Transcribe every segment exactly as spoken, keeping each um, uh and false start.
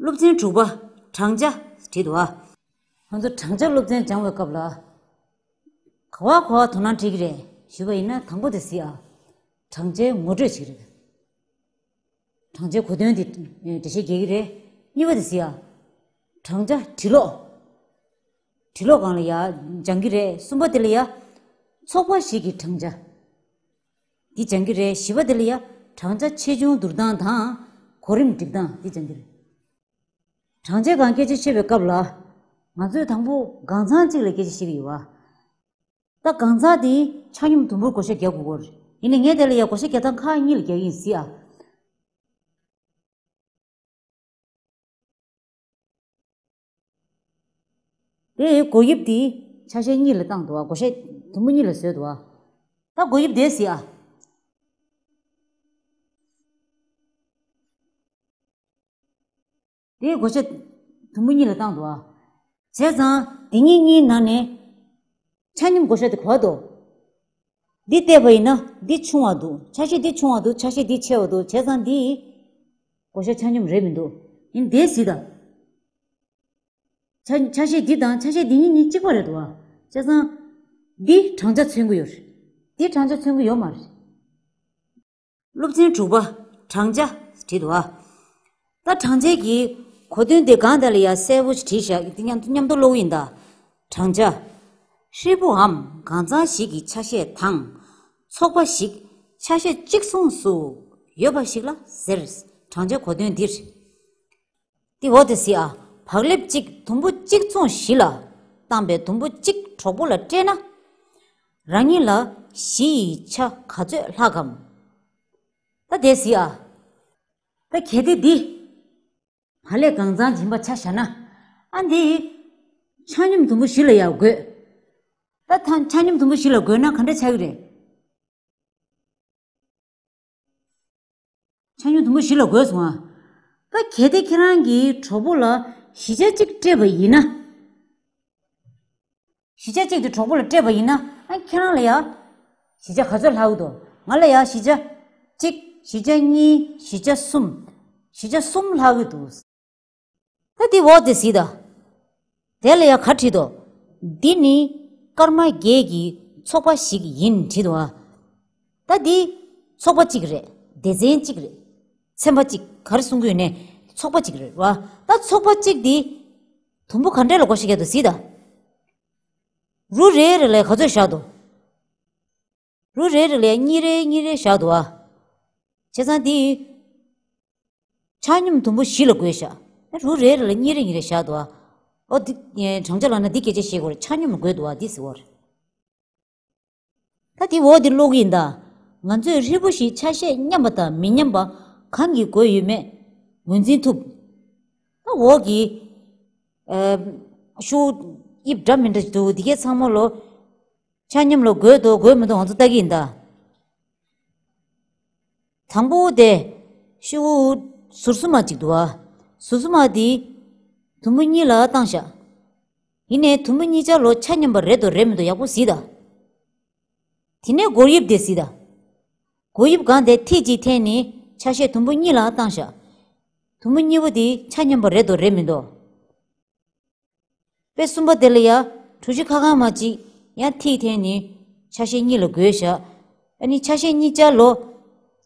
སློབ་ཚན་དྲུག་པ། བགྲང་བྱ་བྲིས་འདུག་ཨ། ང་ཚོ་བགྲང་བྱ་སློབ་ཚན་སྦྱང་བའི་སྐབས་ལ། ག་བ་ག་བ་དོ་སྣང་བྱེད་ཀྱི་རེད་ཞུས་པ་ཡིན་ན། དང་པོ་དེ་གཟིགས་ཨ། བགྲང་བྱའི་ངོ་སྤྲོད་བྱེད་ཀྱི་རེད། བགྲང་བྱའི་གོ་དོན་དེ་འགྲེལ་བཤད་རྒྱག་གི་རེད། གཉིས་པ་དེ་གཟིགས་ཨ། བགྲང་བྱ་འབྲི་ཀློག་འབྲི་ཀློག་སྒང་ལ་ཡ་སྦྱང་གི་རེད། གསུམ་པ་དེ་ལ་ཡ་ཚོགས་པ་ཞིག་གི་བགྲང་བྱ་འདི་སྦྱང་གི་རེད། བཞི་པ་དེ་ལ་ཡ་བགྲང་བྱ་ཆེ་ཆུང་བསྡུར་སྟངས་དང་གོ་རིམ་སྒྲིག་སྟངས་འདི་སྦྱང་གི་རེད། བགྲང་བྱའི་སྒང་སྐད་ཆ་བཤད་པའི་སྐབས་ལ། ང་ཚོས་དང་པོ་སྒང་ཚང་གཅིག་ལ་སྐད་ཆ་བཤད་ཀྱི་ཡོད་པ། ད་སྒང་ཚང་དེ་ཆ་སྙོམས་དུམ་བུར་བགོ་བཤའ་རྒྱག་དགོས་ཀྱི་རེད། ཡིན་ནའི་ངས་དེ་ལ་ཡ་བགོ་བཤའ་རྒྱག་སྟངས་ཁག་གཉིས་ལ་རྒྱག་གི་ཡིན་གཟིགས་ཨ། དེ་བགོ་དབྱིབས་དེ་ཆ་ཤས་གཉིས་ལ་བཏང་འདུག་ཨ། བགོ་བཤའ་དུམ་བུ་གཉིས་ལ་བཟོས་འདུག་ཨ། ད་བགོ་དབྱིབས་དེ་གཟིགས་ཨ། དེའི་བགོ་བཤའ་དུམ་བུ་གཉིས་ལ་བཏང་འདུག་ཨ། བྱས་ཙང་དེ་གཉིས་གཉིས་ནང་ནས་ཆ་སྙོམས་བགོ་བཤའ་དེ་གོ་བ་འདུག་འདི་བལྟས་པ་ཡིན་ན་འདི་ཆུང་བ་འདུག་ཆ་ཤས་འདི་ཆུང་བ་འདུག་ཆ་ཤས་འདི་ཆེ་བ་འདུག་བྱས་ཙང་འདི་བགོ་བཤའ་ཆ་སྙོམས་རེད་མི་འདུག་ཡིན་དེ་གཟིགས་དང་། ཆ་ཆ་ཤས་འདི་དང་ཆ་ཤས་འདི་གཉིས་གཉིས་གཅིག་པ་རེད་འདུག་ཨ། བྱས་ཙང་འདི་བགྲང་བྱ་མཚོན་གྱི་ཡོད་རེད། འདི་བགྲང་བྱ་མཚོན་གྱི་ཡོད་མ་རེད། སློབ་ཚན་དྲུག་པ། བགྲང་བྱ་བྲིས་འདུག་ཨ། ད་བགྲང་བྱའི་གི་གོ་དོན་དེ་སྒང་དེ་ལ་ཡ་གསལ་པོ་ཞིག་བྲིས་བཞག་འདི་མཉམ་མཉམ་དུ་ཀློག་གི་ཡིན་ད། བགྲང་བྱ། ཧྲིལ་པོའམ་སྒང་ཚང་ཞིག་གི་ཆ་ཤས་དང་། ཚོགས་པ་ཞིག་ཆ་ཤས་གཅིག་མཚུངས་སུ་ཡོད་པ་ཞིག་ལ་ཟེར། བགྲང་བྱའི་གོ་དོན་འདིར། དེ་འོ་དེ་གཟིགས་ཨ། བག་ལེབ་གཅིག་དུམ་བུ་གཅིག་མཚུངས་བཞི་ལ་བཏང་པའི་དུམ་བུ་གཅིག་གྲོགས་པོ་ལ་སྤྲད་ན། རང་ཉིད་ལ་བཞི་ཡི་ཆ་ག་ཚོད་ལྷག་གམ། ད་དེ་གཟིགས་ཨ། ད་གལ་ཏེ་འདི་བག་ལེབ་སྒང་ཚང་སྦྱིན་པ་ཆ་བཞག་ན། ཨ་འདི་ཆ་སྙོམས་དུམ་བུ་བཞི་ལ་ཡང་བགོས། ད་ད་ཆ་སྙོམས་དུམ་བུ་བཞི་ལ་བགོས་ན་ག་འདྲ་ཆགས་ཀྱི་རེད། ཆ་སྙོམས་དུམ་བུ་བཞི་ལ་བགོས་སོང་ཨ། ད་གལ་ཏེ་ཁྱེད་རང་གིས་གྲོགས་པོ་ལ་བཞི་ཆ་གཅིག་སྤྲད་པ་ཡིན་ན། བཞི་ཆ་གཅིག་དེ་གྲོགས་པོ་ལ་སྤྲད་པ་ཡིན་ན། ཨ་ཁྱེད་རང་ལ་ཡ་བཞི་ཆ་ག་ཚོད་ལྷག་གི་འདུག་ང་ལ་ཡ་བཞི་ཆ་གཅིག་བཞི་ཆ་གཉིས། བཞི་ཆ་གསུམ། བཞི་ཆ་གསུམ་ལྷག་གི་འདུག་ད་འདི་འོ་དེ་གཟིགས་དང་། དེ་ལ་ཡང་ག་བྲིས་འདུག་འདི་ནི་སྐར་མ་བརྒྱད་ཀྱི་ཚོགས་པ་ཞིག་ཡིན་བྲིས་འདུག་ཨ། ད་འདི་ཚོགས་པ་གཅིག་རེད། སྡེ་ཚན་གཅིག་རེད། ཚན་པ་གཅིག་ག་རེ་གསུང་གི་ཡོད་ནའི་ཚོགས་པ་གཅིག་རེད་བ། ད་ཚོགས་པ་གཅིག་འདི་དུམ་བུ་ག་འདྲས་ལ་བགོ་བཤའ་རྒྱག་འདུག་གཟིགས་དང་། རུ་རེ་རེ་ལ་ག་ཚོད་བཞག་འདུག་རུ་རེ་རེ་ལ་གཉིས་རེ་གཉིས་རེ་བཞག་འདུག་ཨ། བྱས་ཙང་འདི་ཆ་སྙོམས་དུམ་བུ་བཞི་ལ་བགོས་བཞག་རུ་རེ་རེ་ལ་གཉིས་རེ་གཉིས་རེ་བཞག་འདུག་ཨ། ཨོ་འདི་བགྲང་བྱ་ལབ་ན་འདི་སྐད་ཆ་བཤད་དགོས་རེད། ཆ་སྙོམས་ལ་བགོས་འདུག་ཨ། འདི་ཟེར་བ་རེད། ད་འདི་འོ་འདི་ཀློག་གི་ཡིན་ད། ང་ཚོས་ཧྲིལ་པོ་ཞིག་ཆ་ཤས་མཉམ་པ་དང་མི་མཉམ་པ་གང་གིས་བགོས་ཡོད་མེད་ངོས་འཛིན་ཐུབ། ད་འོ་གི་ཨ་ཤོག་དབྱིབས་འདྲ་མི་འདྲ་འདུག་འདི་གའི་ཚང་མ་ལོ། ཆ་མཉམ་ལ་བགོས་འདུག་བགོས་མི་འདུག་ང་ཚོ་ལྟ་གི་ཡིན་ད། དང་པོ་དེ་ཤོག་ཟུར་གསུམ་མ་གཅིག་འདུག་ཨ། ཟུར་གསུམ་མ་དེ་དུམ་བུ་གཉིས་ལ་བཏང་བཞག་ཡིན་ནའི་དུམ་བུ་གཉིས་ཆ་ལོ་ཆ་མཉམ་པ་རེད་འདུག་རེད་མི་འདུག་ཡག་པོ་གཟིགས་དང་། དེ་ནས་བགོ་དབྱིབས་དེ་གཟིགས་དང་། བགོ་དབྱིབས་སྒང་དེ་ཐིག་གཅིག་འཐེན་ནས་ཆ་ཤས་དུམ་བུ་གཉིས་ལ་བཏང་བཞག་དུམ་བུ་གཉིས་པོ་དེ་ཆ་མཉམ་པ་རེད་འདུག་རེད་མི་འདུག་དཔེ་གསུམ་པ་དེ་ལ་ཡ་གྲུ་བཞི་ཁ་གང་མ་གཅིག་ཡང་ཐིག་འཐེན་ནས་ཆ་ཤས་གཉིས་ལ་བགོས་བཞག་ཨ་ནི་ཆ་ཤས་གཉིས་ཆ་ལོ་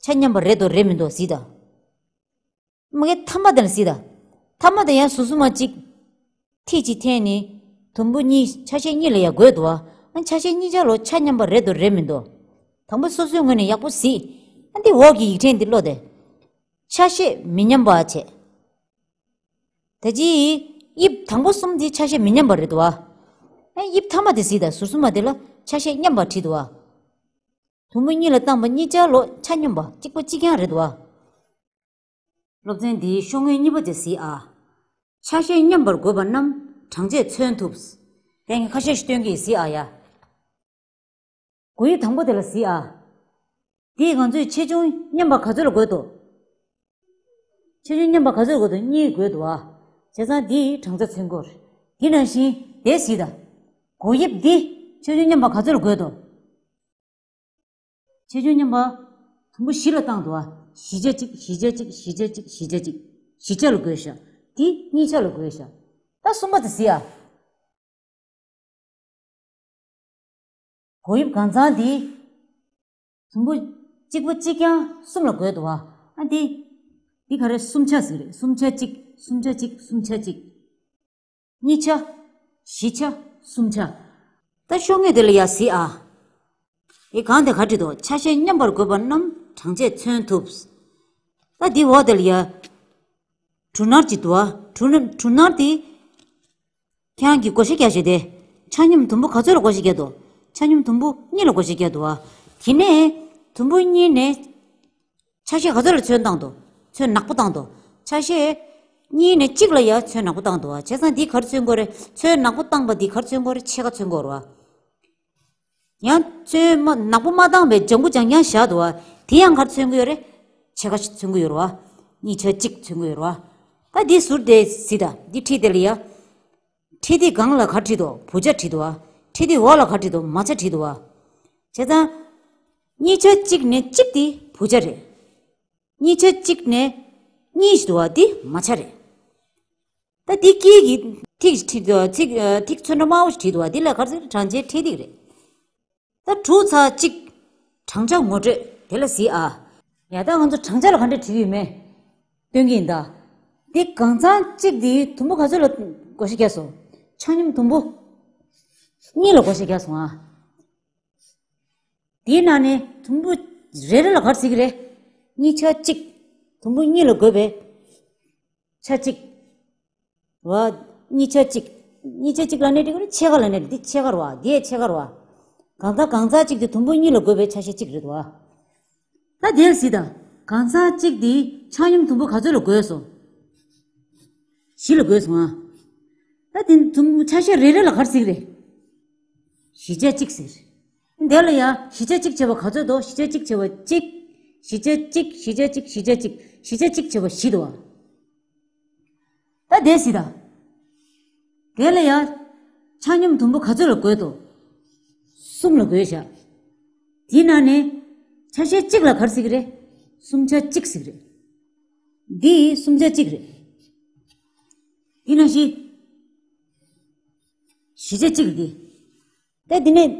ཆ་མཉམ་པ་རེད་འདུག་རེད་མི་འདུག་གཟིགས་དང་། མ་གི་ཐ་མ་དེ་ལ་གཟིགས་དང་། ཐ་མ་དེ་ཡང་ཟུར་གསུམ་མ་གཅིག་ཐིག་གཅིག་འཐེན་ནས་དུམ་བུ་གཉིས་ཆ་ཤས་གཉིས་ལ་ཡ་བགོས་འདུག་ཨ། ཨ་ཆ་ཤས་གཉིས་ཆ་ལོ་ཆ་མཉམ་པ་རེད་འདུག་རེད་མི་འདུག་དང་པོ་སོ་སོའི་ངོས་ནས་ཡག་པོ་གཟིགས། ཨ་འདི་འོག་གི་ཡིག་ཕྲེང་འདི་ཀློག་དེ། ཆ་ཤས་མི་མཉམ་པ་བྱས། ད་ཅི། དབྱིབས་དང་པོ་གསུམ་དེ་ཆ་ཤས་མི་མཉམ་པ་རེད་འདུག་ཨ། ཨ་དབྱིབས་ཐ་མ་དེ་གཟིགས་དང་ཟུར་གསུམ་མ་དེ་ལ་ཆ་ཤས་མཉམ་པ་བྲིས་འདུག་ཨ། དུམ་བུ་གཉིས་ལ་བཏང་པ་གཉིས་ཆ་ལོ་ཆ་མཉམ་པ་གཅིག་པ་གཅིག་རྐྱང་རེད་འདུག་ཨ། སློབ་ཚན་འདིའི་ཤོག་ངོས་གཉིས་པ་དེ་གཟིགས་ཨ། ཆ་ཤས་མཉམ་པར་བགོས་པ་རྣམས་བགྲང་བྱས་མཚོན་ཐུབ། དེ་ངས་ཁ་ཤས་ཤིག་སྟོན་གྱི་གཟིགས་ཨ་ཡ། བགོ་དབྱིབས་དང་པོ་དེ་ལ་གཟིགས་ཨ། འདིས་ང་ཚོས་ཆེ་ཆུང་མཉམ་པ་ག་ཚོད་ལ་བགོས་འདུག་ཆེ་ཆུང་མཉམ་པ་ག་ཚོད་ལ་བགོས་འདུག་གཉིས་བགོས་འདུག་ཨ། བྱས་ཙང་འདིས་བགྲང་བྱ་མཚོན་གྱི་ཡོད་རེད། དེ་ནང་བཞིན་དེ་གཟིགས་དང་། བགོ་དབྱིབས་འདི་ཆེ་ཆུང་མཉམ་པ་ག་ཚོད་ལ་བགོས་འདུག་ཆེ་ཆུང་མཉམ་པ་དུམ་བུ་བཞི་ལ་བཏང་འདུག་ཨ། བཞི་ཆ་གཅིག་བཞི་ཆ་གཅིག་བཞི་ཆ་གཅིག་བཞི་ཆ་གཅིག་བཞི་ཆ་ལ་བགོས་ཤག་འདི་གཉིས་ཆ་ལ་བགོས་ཤག་ད་གསུམ་པ་དེ་གཟིགས་ཨ། བགོ་དབྱིབས་གང་ཚང་འདི། དུམ་བུ་གཅིག་པ་གཅིག་རྐྱང་གསུམ་ལ་བགོས་འདུག་བ། ཨ་འདི། འདི་ག་རེ་གསུམ་ཆ་ཟིག་རེད། གསུམ་ཆ་གཅིག་གསུམ་ཆ་གཅིག་གསུམ་ཆ་གཅིག་གཉིས་ཆ། བཞི་ཆ། གསུམ་ཆ། ད་ཤོག་ངོས་དེ་ལ་ཡ་གཟིགས་ཨ། འདི་གང་དེ་ག་བྲིས་འདུག་ཆ་ཤས་མཉམ་པར་བགོས་པ་རྣམས་གྲངས་ཆས་མཚོན་ཐུབ། ད་འདི་འོག་དེ་ལ་ཡ། གྲུ་ནར་གཅིག་འདུག་བ། གྲུ་ནར་གྲུ་ནར་དེ། ཁྱེད་རང་གིས་བགོ་བཤའ་རྒྱག་བྱས་ཏེ། ཆ་སྙོམས་དུམ་བུ་ག་ཚོད་ལ་བགོ་བཤའ་རྒྱག་འདུག་ཆ་སྙོམས་དུམ་བུ་གཉིས་ལ་བགོ་བཤའ་རྒྱག་འདུག་བ། དེ་ནས་དུམ་བུ་གཉིས་ནས་ཆ་ཤས་ག་ཚོད་ལ་ཚོན་བཏང་འདུག་ཚོན་ནག་པོ་བཏང་འདུག་ཆ་ཤས་གཉིས་ནས་གཅིག་ལ་ཡ་ཚོན་ནག་པོ་བཏང་འདུག་བ། བྱས་ཙང་འདི་ག་རེ་མཚོན་གྱི་ཡོད་རེད། ཚོན་ནག་པོ་བཏང་པ་འདི་ག་རེ་མཚོན་གྱི་ཡོད་རེད། ཕྱེད་ཀ་མཚོན་གྱི་ཡོད་རེད་བ། ཡང་ཚོན་མ་ནག་པོ་མ་བཏང་བའི་ལྗང་གུ་རྐྱང་རྐྱང་བཞག་འདུག་བ། དེ་ཡང་ག་རེ་མཚོན་གྱི་ཡོད་རེད། ཕྱེད་ཀ་མཚོན་གྱི་ཡོད་རེད་བ། གཉིས་ཆ་གཅིག་མཚོན་གྱི་ཡོད་རེད་བ། ད་འདི་ཟུར་དེ་གཟིགས་དང་། འདི་འཁྲིས་དེ་ལ་ཡ། འཁྲིས་འདི་སྒང་ལ་ག་རེ་བྲིས་འདུག་བུ་ཆ་བྲིས་འདུག་བ། འཁྲིས་འདི་འོག་ལ་ག་རེ་བྲིས་འདུག་མ་ཆ་བྲིས་འདུག་བ། བྱས་ཙང་། གཉིས་ཆ་གཅིག་ནས་གཅིག་འདི་བུ་ཆ་རེད། གཉིས་ཆ་གཅིག་ནས་གཉིས་ཤིག་འདུག་བ། འདི་མ་ཆ་རེད། ད་འདི་དཀྱིལ་གྱི་ཐིག་ཅིག་བྲིས་འདུག་ཚིག་ཨ། ཐིག་ཚོན་ཁྲ་དམར་པོ་ཞིག་བྲིས་འདུག་བ། འདི་ལ་ག་རེ་ཟེར། གྲངས་ཆའི་འཕྲེད་ཐིག་རེད། ད་དྲུག་ཚེག་གཅིག་གྲངས་ཆ་ངོ་སྤྲོད་དེ་ལ་གཟིགས་ཨ། ཡ་ད་ང་ཚོ་གྲངས་ཆ་ལ་ག་འདྲས་བྲིས་ཡོད་མེད་སྟོན་གྱི་ཡིན་ད། འདི་གང་ཚང་གཅིག་འདི་དུམ་བུ་ག་ཚོད་ལ་བགོ་བཤའ་བརྒྱབ་སོང་། ཆ་སྙོམས་དུམ་བུ་གཉིས་ལ་བགོ་བཤའ་བརྒྱབ་སོང་ཨ། དེའི་ནང་ནས་དུམ་བུ་རེ་རེ་ལ་ག་རེ་ཟེར་གྱི་རེད། གཉིས་ཆ་གཅིག་དུམ་བུ་གཉིས་ལ་བགོས་པའི་ཆ་གཅིག་རེད་བ། གཉིས་ཆ་གཅིག་གཉིས་ཆ་གཅིག་ལབ་ནའི་འགྲིག་གི་རེད། ཕྱེད་ཀ་ལབ་ནའི་འགྲིག་འདི་ཕྱེད་ཀ་རེད་བ། འདི་ཡང་ཕྱེད་ཀ་རེད་བ། གང་ཚང་གང་ཚང་གཅིག་དེ་དུམ་བུ་གཉིས་ལ་བགོས་པའི་ཆ་ཤས་གཅིག་རེད་བ། ད་དེར་གཟིགས་དང་། གང་ཚང་གཅིག་དེ་ཆ་སྙོམས་དུམ་བུ་ག་ཚོད་ལ་བགོས་སོང་། བཞི་ལ་བགོས་སོང་ཨ། ད་དེ་དུམ་ཆ་ཤས་རེ་རེ་ལ་ག་རེ་ཟེར་གྱི་རེད། བཞི་ཆ་གཅིག་ཟེར། དེ་ལ་ཡ་བཞི་ཆ་གཅིག་བྱས་པ་ག་ཚོད་འདུག་བཞི་ཆ་གཅིག་བྱས་པ་གཅིག་བཞི་ཆ་གཅིག་བཞི་ཆ་གཅིག་བཞི་ཆ་གཅིག་བཞི་ཆ་གཅིག་བྱས་པ་བཞི་འདུག་བ། ད་དེ་གཟིགས་དང་། དེ་ལ་ཡ། ཆ་སྙོམས་དུམ་བུ་ག་ཚོད་ལ་བགོས་འདུག་གསུམ་ལ་བགོས་བཞག་དེའི་ནང་ནས། ཆ་ཤས་གཅིག་ལ་ག་རེ་ཟེར་གྱི་རེད། གསུམ་ཆ་གཅིག་ཟེར་གྱི་རེད། འདི་གསུམ་ཆ་གཅིག་རེད། འདི་ནང་བཞིན། བཞི་ཆ་གཅིག་རེད་འདི། ད་འདི་ནས།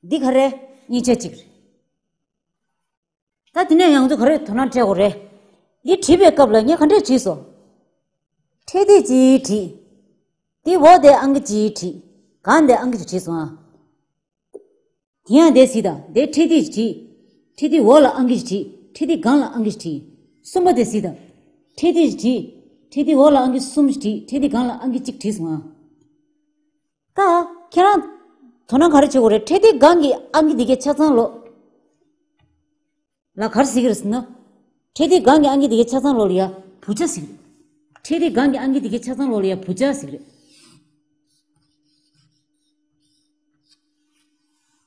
འདི་ག་རེ། གཉིས་ཆ་གཅིག་རེད། ད་དེ་ནས་ཡང་ཚོ་ག་རེ་དོ་སྣང་སྤྲད་དགོས་རེད། འདི་བྲིས་པའི་སྐབས་ལ་ངས་ག་འདྲས་བྲིས་སོང་། འཕྲེད་ཐིག་ཅིག་བྲིས། འདི་འོག་དེ་ཨང་ཀི་ཅིག་བྲིས། སྒང་དེ་ཨང་ཀི་ཅིག་བྲིས་སོང་ཨ། དེ་ཡང་དེ་གཟིགས་དང་། དེ་འཕྲེད་ཐིག་ཅིག་བྲིས། འཕྲེད་ཐིག་འོག་ལ་ཨང་ཀི་ཅིག་བྲིས། འཕྲེད་ཐིག་སྒང་ལ་ཨང་ཀི་ཅིག་བྲིས། གསུམ་པ་དེ་གཟིགས་དང་། འཕྲེད་ཐིག་བྲིས། འཕྲེད་ཐིག་འོག་ལ་ཨང་ཀི་གསུམ་བྲིས། འཕྲེད་ཐིག་སྒང་ལ་ཨང་ཀི་གཅིག་བྲིས་སོང་ཨ། ད་ཁྱེད་རང་དོ་སྣང་ག་རེ་བྱེད་དགོས་རེད། འཕྲེད་ཐིག་སྒང་གི་ཨང་ཀི་འདི་གའི་ཆ་ཚང་ལོགས་ལ་ག་རེ་ཟེར་གྱི་རེད་ཟེར་ན། འཕྲེད་ཐིག་སྒང་གི་ཨང་ཀི་འདི་གའི་ཆ་ཚང་ལོགས་ལ་ཡ་བུ་ཆ་ཟེར་གྱི་རེད། འཕྲེད་ཐིག་སྒང་གི་ཨང་ཀི་འདི་གའི་ཆ་ཚང་ལོགས་ལ་ཡ་བུ་ཆ་ཟེར་གྱི་རེད།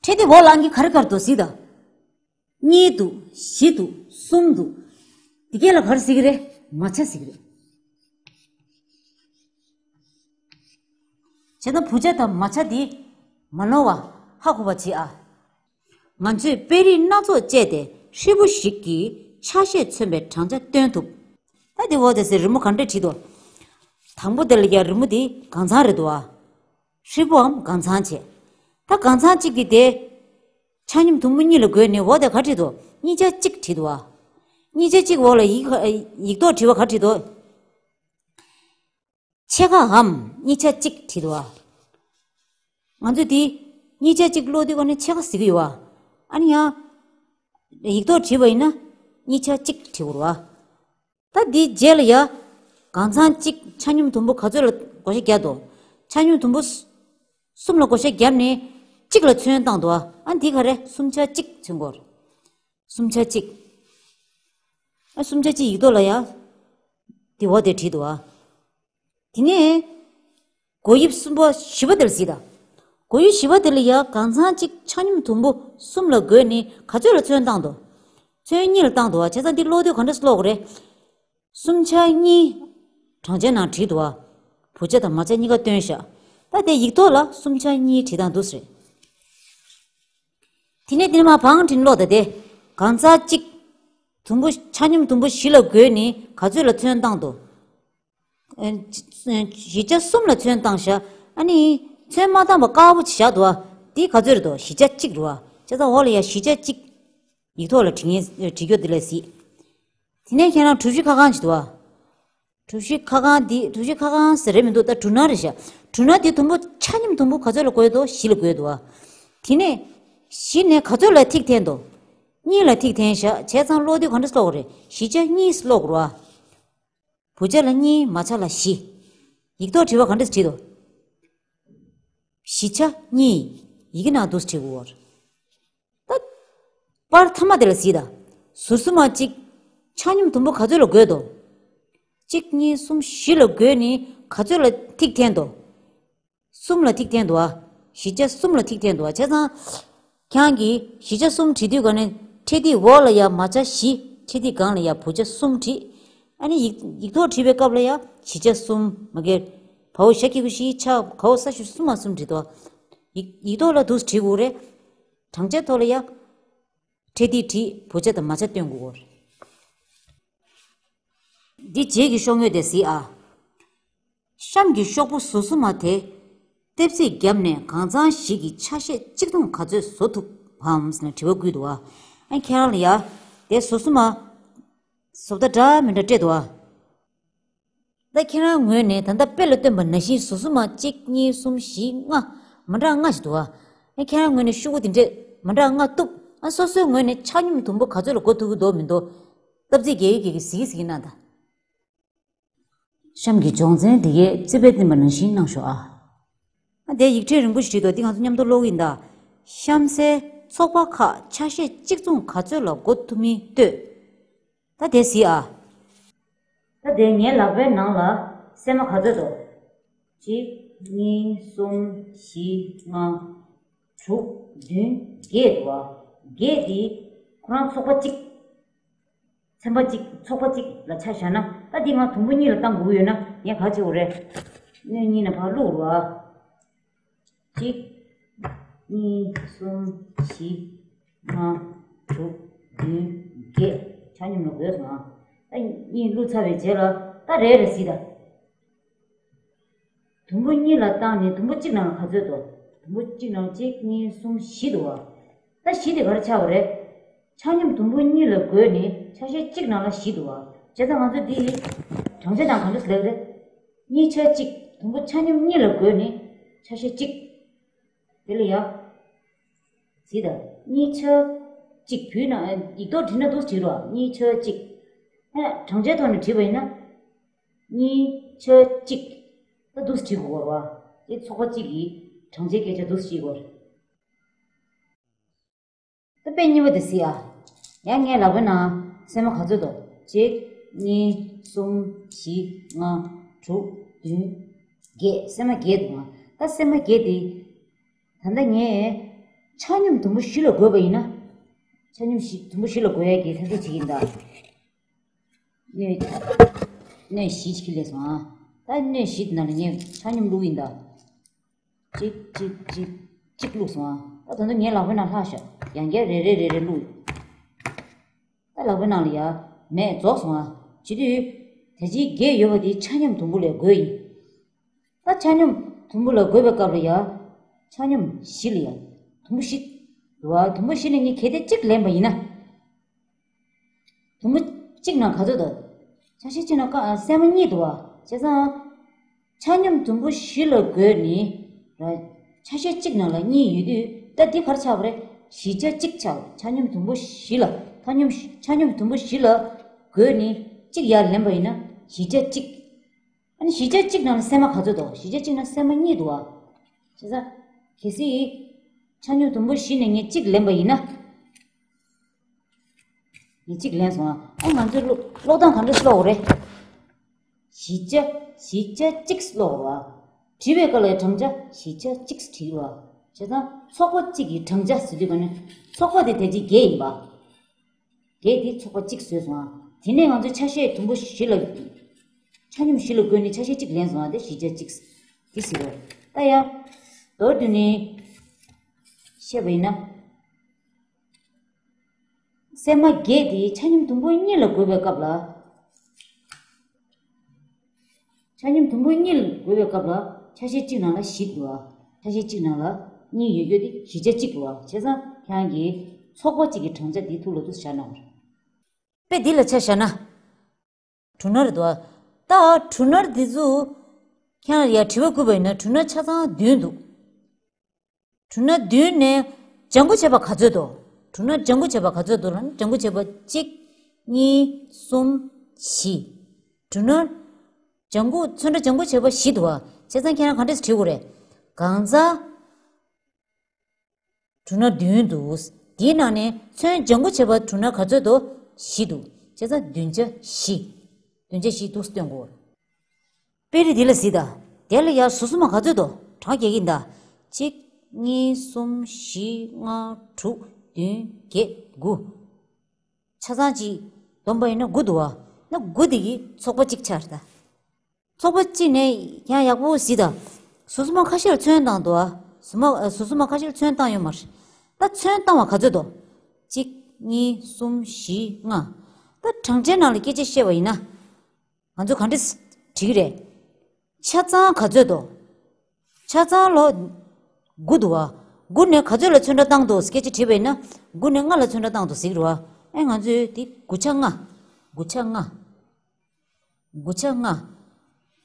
འཕྲེད་ཐིག་འོག་ལ་ཨང་ཀི་ག་རེ་ག་རེ་འདུག་གཟིགས་དང་། གཉིས་འདུག་བཞི་འདུག་གསུམ་འདུག་འདི་གའི་ལ་ག་རེ་ཟེར་གྱི་རེད། མ་ཆ་ཟེར་གྱི་རེད། བྱས་ན་བུ་ཆ་དང་མ་ཆ་འདི་མ་ནོར་བ་ཧ་གོ་བ་བྱེད་ཨ། ང་ཚོས་དཔེ་རིས་སྣ་ཚོགས་སྤྱད་དེ་ཧྲིལ་པོ་ཞིག་གི་ཆ་ཤས་མཚོན་པའི་གྲངས་ཆ་སྟོན་ཐུབ། ད་འདི་འོག་དེ་ཟེར་རི་མོ་ག་འདྲས་བྲིས་འདུག་དང་པོ་དེ་ལ་ཡ་རི་མོ་འདི་གང་ཚང་རེད་འདུག་ཨ། ཧྲིལ་པོའམ་གང་ཚང་བྱས། ད་གང་ཚང་གཅིག་གི་དེ། ཆ་སྙོམས་དུམ་བུ་གཉིས་ལ་བགོས་ནས་འོག་དེ་ག་བྲིས་འདུག་གཉིས་ཆ་གཅིག་བྲིས་འདུག་ཨ། གཉིས་ཆ་གཅིག་འོག་ལ་ཡིག་ཡིག་ཐོག་བྲིས་པ་ག་བྲིས་འདུག་ཕྱེད་ཀའམ་གཉིས་ཆ་གཅིག་བྲིས་འདུག་ཨ། ང་ཚོས་འདི་གཉིས་ཆ་གཅིག་ཀློག་དུས་ཀ་ནས་ཕྱེད་ཀ་ཟེར་གྱི་ཡོད་ཨ། ཨ་ནི་ཡང་། ཡིག་ཐོག་བྲིས་པ་ཡིན་ན་གཉིས་ཆ་གཅིག་བྲིས་དགོས་རེད་བ། ད་འདིའི་རྗེས་ལ་ཡ། གང་ཚང་གཅིག་ཆ་སྙོམས་དུམ་བུ་ག་ཚོད་ལ་བགོ་བཤའ་བརྒྱབ་འདུག་ཆ་སྙོམས་དུམ་བུ་གསུམ་ལ་བགོ་བཤའ་བརྒྱབ་ནས་གཅིག་ལ་ཚོན་བཏང་འདུག་ཨ། ཨ་འདི་ག་རེ་གསུམ་ཆ་གཅིག་ཚོན་སྐོར། གསུམ་ཆ་གཅིག་ཨ་གསུམ་ཆ་གཅིག་ཡིག་ཐོག་ལ་ཡ། འདི་འོག་དེ་བྲིས་འདུག་ཨ། དེ་ནས། བགོ་དབྱིབས་གསུམ་པ་བཞི་པ་དེ་ལ་གཟིགས་དང་། བགོ་དབྱིབས་བཞི་པ་དེ་ལ་ཡ་གང་ཚང་གཅིག་ཆ་སྙོམས་དུམ་བུ་གསུམ་ལ་བགོས་ནས་ག་ཚོད་ལ་ཚོན་བཏང་འདུག་ཚོན་གཉིས་ལ་བཏང་འདུག་བ། བྱས་ཙང་འདི་ཀློག་དུས་ག་འདྲས་ཀློག་དགོས་རེད། གསུམ་ཆ་གཉིས། གྲངས་ཆའི་ནང་བྲིས་འདུག་བ། བུ་ཆ་དང་མ་ཆ་གཉིས་ཀ་བཏོན་ཤག་ད་དེ་ཡིག་ཐོག་ལ་གསུམ་ཆ་གཉིས་བྲིས་སྟངས་འདུག་ཟེར། དེ་ནས་དེ་ནས་མར་བང་བྲིས་ཀློག་ད་དེ། གང་ཚང་གཅིག་དུམ་བུ་ཆ་སྙོམས་དུམ་བུ་བཞི་ལ་བགོས་ནས་ག་ཚོད་ལ་ཚོན་བཏང་འདུག་ཨ། བཞི་ཆ་གསུམ་ལ་ཚོན་བཏང་བཞག་ཨ་ནི་ཚོན་མ་བཏང་བ་དཀར་པོ་ཅིག་བཞག་འདུག་ཨ། དེ་ག་ཚོད་རེད་འདུག་བཞི་ཆ་གཅིག་རེད་བ། བྱས་ཙང་འོག་ལ་ཡ་བཞི་ཆ་གཅིག་ཡིག་ཐོག་ལ་བྲིས་ངེས་བྲིས་རྒྱུ་དེ་ལས་གཟིགས། དེ་ནས་ཁྱེད་རང་གྲུ་བཞི་ཁ་གང་ཅིག་འདུག་ཨ། གྲུ་བཞི་ཁ་གང་འདི། གྲུ་བཞི་ཁ་གང་ཟེར་རེད་མི་འདུག་ད་གྲུ་སྣ་རེད་ཤག་གྲུ་སྣ་འདི་དུམ་བུ་ཆ་སྙོམས་དུམ་བུ་ག་ཚོད་ལ་བགོས་འདུག་བཞི་ལ་བགོས་འདུག་ཨ། དེ་ནས་བཞི་ནས་ག་ཚོད་ལ་ཐིག་འཐེན་འདུག་གཉིས་ལ་ཐིག་འཐེན་ཤག་བྱས་ཙང་ཀློག་དུས་ག་འདྲ་ཀློག་དགོས་རེད། བཞི་ཆ་གཉིས་ཀློག་དགོས་རེད་བ། བུ་ཆ་ལ་གཉིས། མ་ཆ་ལ་བཞི། ཡིག་ཐོག་བྲིས་པ་ག་འདྲ་བྲིས་འདུག་བཞི་ཆ་གཉིས། ཡི་གེ་ནང་འདུག་བྲིས་དགོས་རེད། ད། པར་མཐའ་མ་དེ་ལ་གཟིགས་དང་། ཟུར་གསུམ་མ་གཅིག་ཆ་སྙོམས་དུམ་བུ་ག་ཚོད་ལ་བགོས་འདུག་གཅིག་གཉིས་གསུམ་བཞི་ལ་བགོས་ནས་ག་ཚོད་ལ་ཐིག་འཐེན་འདུག་གསུམ་ལ་ཐིག་འཐེན་འདུག་ཨ། བཞི་ཆ་གསུམ་ལ་ཐིག་འཐེན་འདུག་ཨ། བྱས་ཙང་། ཁྱེད་རང་གིས་བཞི་ཆ་གསུམ་བྲིས་དུས་ག་ནས་འཕྲེད་ཐིག་འོག་ལ་ཡ་མ་ཆ་བཞི། འཕྲེད་ཐིག་སྒང་ལ་ཡ་བུ་ཆ་གསུམ་བྲིས། ཨ་ནི་ཡིག་ཡིག་ཐོག་བྲིས་པའི་སྐབས་ལ་ཡ་བཞི་ཆ་གསུམ་མ་གིར། བའོ་ཞ་གི་གུ་བཞི། ཆ་གའོ་ས་ཞབས་ཀྱུ་གསུམ་མ་གསུམ་བྲིས་འདུག་ཨ། ཡིག་ཡིག་ཐོག་ལ་འདུག་བྲིས་དགོས་རེད། བགྲང་བྱ་ཐོག་ལ་ཡ། འཕྲེད་ཐིག་བྲིས། བུ་ཆ་དང་མ་ཆ་སྟོན་དགོས་རེད། འདི་རྗེས་ཀྱི་ཤོག་ངོས་དེ་གཟིགས་ཨ། གཤམ་གྱི་ཤོག་བུ་ཟུར་གསུམ་མ་དེ། ལྟེབ་རྩེག་བརྒྱབ་ནས་གང་ཚང་ཞིག་གི་ཆ་ཤས་གཅིག་མཚུངས་ག་ཚོད་བཟོ་ཐུབ་བམ་ཟེར་ནས་དྲི་བ་བསྐུལ་འདུག་ཨ། ཨ་ཁྱེད་རང་ལ་ཡ། དེ་ཟུར་གསུམ་མ། བཟོ་ལྟ་འདྲ་མི་འདྲ་སྤྲད་འདུག་ཨ། ད་ཁྱེད་རང་ངོས་ནས་ད་ལྟ་དཔེ་ལ་སྟོན་པ་ནང་བཞིན་ཟུར་གསུམ་མ་གཅིག་གཉིས་གསུམ་བཞི་ལྔ། མི་འདྲ་ལྔ་ཞིག་འདུག་ཨ། ཨ་ཁྱེད་རང་ངོས་ནས་ཤོག་བུ་དེ་འདྲས་མི་འདྲ་ལྔ་གཏུབ། ཨ་སོ་སོའི་ངོས་ནས་ཆ་སྙོམས་དུམ་བུ་ག་ཚོད་ལ་བགོ་ཐུབ་ཀྱི་འདུག་མི་འདུག་ལྟེབ་རྩེག་རྒྱག་ཡས་ཀྱི་གཟིགས་གཟིགས་གནང་དང་། གཤམ་གྱི་སྦྱོང་ཚན་འདི་གའི་རྩིས་དཔེ་བསྟན་པ་ནང་བཞིན་གནང་ཤོག་ཨ། ཨ་དེ་ཡིག་ཕྲེང་རིང་པོ་ཞིག་བྲིས་འདུག་འདི་ང་ཚོ་མཉམ་དུ་ཀློག་གི་ཡིན་ད། གཤམ་གསལ་ཚོགས་པ་ཁག་ཆ་ཤས་གཅིག་མཚུངས་ག་ཚོད་ལ་བགོ་ཐུབ་མིན་ལྟོས། ད་དེ་གཟིགས་ཨ། ད་དེ་ངའི་ལག་པའི་ནང་ལ་སྲན་མ་ག་ཚོད་འདུག་གཅིག་གཉིས། གསུམ། བཞི། ལྔ། དྲུག་བདུན། བརྒྱད་འདུག་ཨ། བརྒྱད་དེ་ཁོ་རང་ཚོགས་པ་གཅིག་ཚན་པ་གཅིག་ཚོགས་པ་གཅིག་ལ་ཆ་བཞག་ན། ད་འདི་ང་དུམ་བུ་གཉིས་ལ་བཏང་དགོས་ཀྱི་ཡོད་ན་ངས་ག་རེ་བྱེད་དགོས་རེད། སྣོད་གཉིས་ནས་ཕར་བླུགས་རོགས་ཨ། གཅིག་གཉིས། གསུམ། བཞི། ལྔ། དྲུག་བདུན། བརྒྱད། ཆ་སྙོམས་ལ་བགོས་སོང་ཨ། ད་གཉིས་བླུགས་ཚར་བའི་རྗེས་ལ་ད་རེ་རེ་གཟིགས་དང་། དུམ་བུ་གཉིས་ལ་བཏང་ནས་དུམ་བུ་གཅིག་ནང་ལ་ག་ཚོད་འདུག་དུམ་བུ་གཅིག་ནང་གཅིག་གཉིས་གསུམ་བཞི་འདུག་བ། ད་བཞི་དེ་ག་རེ་ཆགས་པ་རེད། ཆ་སྙོམས་དུམ་བུ་གཉིས་ལ་བགོས་ནས་ཆ་ཤས་གཅིག་ནང་ལ་བཞི་འདུག་བ། བྱས་ཙང་ང་ཚོ་འདི་ཡི་བགྲང་བྱ་དང་ག་འདྲ་ཟེར་ལབ་རེད། གཉིས་ཆ་གཅིག་དུམ་བུ་ཆ་སྙོམས་གཉིས་ལ་བགོས་ནས་ཆ་ཤས་གཅིག་དེ་ལ་ཡ། གཟིགས་དང་། གཉིས་ཆ་གཅིག་བུའི་ནང་ཡིག་ཐོག་བྲིས་ན་འདུག་བྲིས་རོགས། གཉིས་ཆ་གཅིག་ཧེ་བགྲང་བྱའི་ཐོག་ནས་བྲིས་པ་ཡིན་ན། གཉིས་ཆ་གཅིག་ད་འདུག་བྲིས་དགོས་རེད་བ། དེ་ཚོགས་པ་གཅིག་གི་བགྲང་བྱའི་སྐད་ཆ་འདུག་བྲིས་དགོས་རེད། ད་དཔེ་གཉིས་པ་དེ་གཟིགས་ཨ། ཡང་ངའི་ལག་པའི་ནང་སྲན་མ་ག་ཚོད་འདུག་གཅིག་གཉིས། གསུམ། བཞི། ལྔ། དྲུག་བདུན། བརྒྱད། སྲན་མ་བརྒྱད་འདུག་ཨ། ད་སྲན་མ་བརྒྱད་དེ། ད་ལྟ་ངས་ཆ་སྙོམས་དུམ་བུ་བཞི་ལ་བགོས་པ་ཡིན་ན། ཆ་སྙོམས་བཞི་དུམ་བུ་བཞི་ལ་བགོ་ཡས་ཀྱི་ཐབས་ཤེས་བྱེད་ཀྱི་ཡིན་ད། སྣོད། སྣོད་བཞི་ཅིག་སླེབས་སོང་ཨ། ད་སྣོད་བཞི་དེ་ནང་ལ་ངས་ཆ་སྙོམས་བླུགས་ཡིན་ད། གཅིག་གཅིག་གཅིག་གཅིག་བླུགས་སོང་ཨ། ད་ད་དུང་ངའི་ལག་པའི་ནང་ལྷག་ཤག་ཡང་བསྐྱར་རེ་རེ་རེ་རེ་བླུགས། ད་ལག་པའི་ནང་ལ་ཡ། མེད་རྫོགས་སོང་ཨ། བྱེད་དུས། དེ་ཅིག་བརྒྱད་ཡོད་པ་དེ་ཆ་སྙོམས་དུམ་བུ་ལས་བགོས་ཡིན། ད་ཆ་སྙོམས་དུམ་བུ་ལ་བགོས་པའི་སྐབས་ལ་ཡ། ཆ་སྙོམས་བཞི་ལ་ཡ། དུམ་བུ་བཞི། འདུག་བ། དུམ་བུ་བཞི་ནས་ངས་གལ་ཏེ་གཅིག་ལེན་པ་ཡིན་ན། དུམ་བུ་གཅིག་ནང་ག་ཚོད་འདུག་ཆ་ཤས་གཅིག་ནང་ཀ་སྲན་མ་གཉིས་འདུག་བ། བྱས་ཙང་། ཆ་སྙོམས་དུམ་བུ་བཞི་ལ་བགོས་ནས། ཆ་ཤས་གཅིག་ནང་ལ་གཉིས་ཡོད་དུས་ད་འདི་ག་རེ་ཆགས་པ་རེད། བཞི་ཆ་གཅིག་ཆགས། ཆ་སྙོམས་དུམ་བུ་བཞི་ལ། ཆ་སྙོམས་ཆ་སྙོམས་དུམ་བུ་བཞི་ལ་བགོས་ནས་གཅིག་ཡར་ལེན་པ་ཡིན་ན་བཞི་ཆ་གཅིག་ཨ་ནི་བཞི་ཆ་གཅིག་ནང་ལ་སྲན་མ་ག་ཚོད་འདུག་བཞི་ཆ་གཅིག་ནང་སྲན་མ་གཉིས་འདུག་བ། བྱས་ཙང་། གལ་སྲིད། ཆ་སྙོམས་དུམ་བུ་བཞི་ནས་ངས་གཅིག་ལེན་པ་ཡིན་ན། ངས་གཅིག་ལེན་སོང་ཨ། ཨ་ང་ཚོས་ཀློག་ཀློག་སྟངས་ག་འདྲ་ཀློག་དགོས་རེད། བཞི་ཆ། བཞི་ཆ་གཅིག་ཀློག་དགོས་རེད་བ། བྲིས་པའི་སྐབས་ལ་བགྲང་བྱ་བཞི་ཆ་གཅིག་བྲིས་རེད་བ། བྱས་ཙང་ཚོགས་པ་གཅིག་གི་བགྲང་བྱ་ཟེར་དུས་ག་ནས་ཚོགས་པ་དེ་དེ་རྗེས་བརྒྱད་ཡིན་པ། བརྒྱད་དེ་ཚོགས་པ་གཅིག་བཟོས་སོང་ཨ། དེ་ནས་ང་ཚོས་ཆ་ཤས་དུམ་བུ་བཞི་ལ། ཆ་སྙོམས་བཞི་ལ་བགོས་ནས་ཆ་ཤས་གཅིག་ལེན་སོང་ཨ། དེ་བཞི་ཆ་གཅིག་དེ་ཟེར་རོ། ད་ཡ། མདོར་བསྡུས་ནས། བཤད་པ་ཡིན་ན། སྲན་མ་བརྒྱད་དེ་ཆ་མཉམ་དུམ་བུ་གཉིས་ལ་བགོས་པའི་སྐབས་ལ། ཆ་མཉམ་དུམ་བུ་གཉིས་ལ་བགོས་པའི་སྐབས་ལ་ཆ་ཤས་གཅིག་ནང་ལ་བཞི་འདུག་བ། ཆ་ཤས་གཅིག་ནང་ལ་གཉིས་ཡོད་རྒྱུ་དེ་བཞི་ཆ་གཅིག་འདུག་བ། བྱས་ཙང་ཁྱེད་རང་གིས་ཚོགས་པ་གཅིག་གི་གྲངས་ཆ་དེ་ཐུགས་ལ་འདུག་སེ་བཞག་གནང་བ་རེད། དཔེ་འདི་ལ་ཆ་བཞག་ན། གྲུ་ནར་འདུག་བ། ད་གྲུ་ནར་འདི་ཚོ་ཁྱེད་རང་ལ་ཡ་དྲི་བ་བསྐུར་བ་ཡིན་ན་གྲུ་ནར་ཆ་ཚང་བདུན་འདུག་གྲུ་ནར་བདུན་ནས་ལྗང་ཁུ་བྱས་པ་ག་ཚོད་འདུག་གྲུ་ནར་ལྗང་ཁུ་བྱས་པ་ག་ཚོད་འདུག་ལབ་ན། ལྗང་ཁུ་བྱས་པ་གཅིག་གཉིས། གསུམ། བཞི། གྲུ་ནར་ལྗང་ཁུ། ཚོན་ཁྲ་ལྗང་ཁུ་བྱས་པ་བཞི་འདུག་བ། བྱས་ཙང་ཁྱེད་རང་ག་འདྲས་སེ་བྲིས་དགོས་རེད། གང་ཚང་གྲུ་ནར་བདུན་འདུག་དེའི་ནང་ནས་ཚོན་ལྗང་ཁུ་བྱས་པ་གྲུ་ནར་ག་ཚོད་འདུག་བཞི་འདུག་བྱས་ཙང་བདུན་ཆ་བཞི། བདུན་ཆ་བཞི་འདུག་སེ་སྟོན་དགོས། དཔེ་རིས་འདི་ལ་གཟིགས་དང་། དེ་ལ་ཡ་ཟུར་གསུམ་མ་ག་ཚོད་འདུག་གྲངས་རྒྱག་གི་ཡིན་ད། གཅིག་གཉིས། གསུམ། བཞི། ལྔ། དྲུག་བདུན། བརྒྱད། དགུ། ཆ་ཚང་གཅིག་བསྡོམས་པ་ཡིན་ན་དགུ་འདུག་བ། ན་དགུ་དེ་གི་ཚོགས་པ་གཅིག་ཆགས་རེད་ད། ཚོགས་པ་གཅིག་ནས་ཡང་ཡག་པོ་གཟིགས་དང་། ཟུར་གསུམ་མ་ཁ་ཤས་ལ་ཚོན་བཏང་འདུག་བ། ཟུར་མ། ཟུར་གསུམ་མ་ཁ་ཤས་ལ་ཚོན་བཏང་ཡོད་མ་རེད། ད་ཚོན་བཏང་བ་ག་ཚོད་འདུག་གཅིག་གཉིས། གསུམ། བཞི། ལྔ། ད་གྲངས་ཆའི་ནང་ལ་སྐད་ཆ་བཤད་པ་ཡིན་ན། ང་ཚོ་ག་འདྲས་བྲིས་ཀྱི་རེད། ཆ་ཚང་ག་ཚོད་འདུག་ཆ་ཚང་ལོ། དགུ་འདུག་བ། དགུ་ནས་ག་ཚོད་ལ་ཚོན་ཁྲ་བཏང་འདུག་སྐད་ཆ་དྲིས་པ་ཡིན་ན། དགུ་ནས་ལྔ་ལ་ཚོན་ཁྲ་བཏང་འདུག་ཟེར་གྱི་རེད་བ། ཨེ་ང་ཚོས་དེ་དགུ་ཆ་ལྔ། དགུ་ཆ་ལྔ། དགུ་ཆ་ལྔ།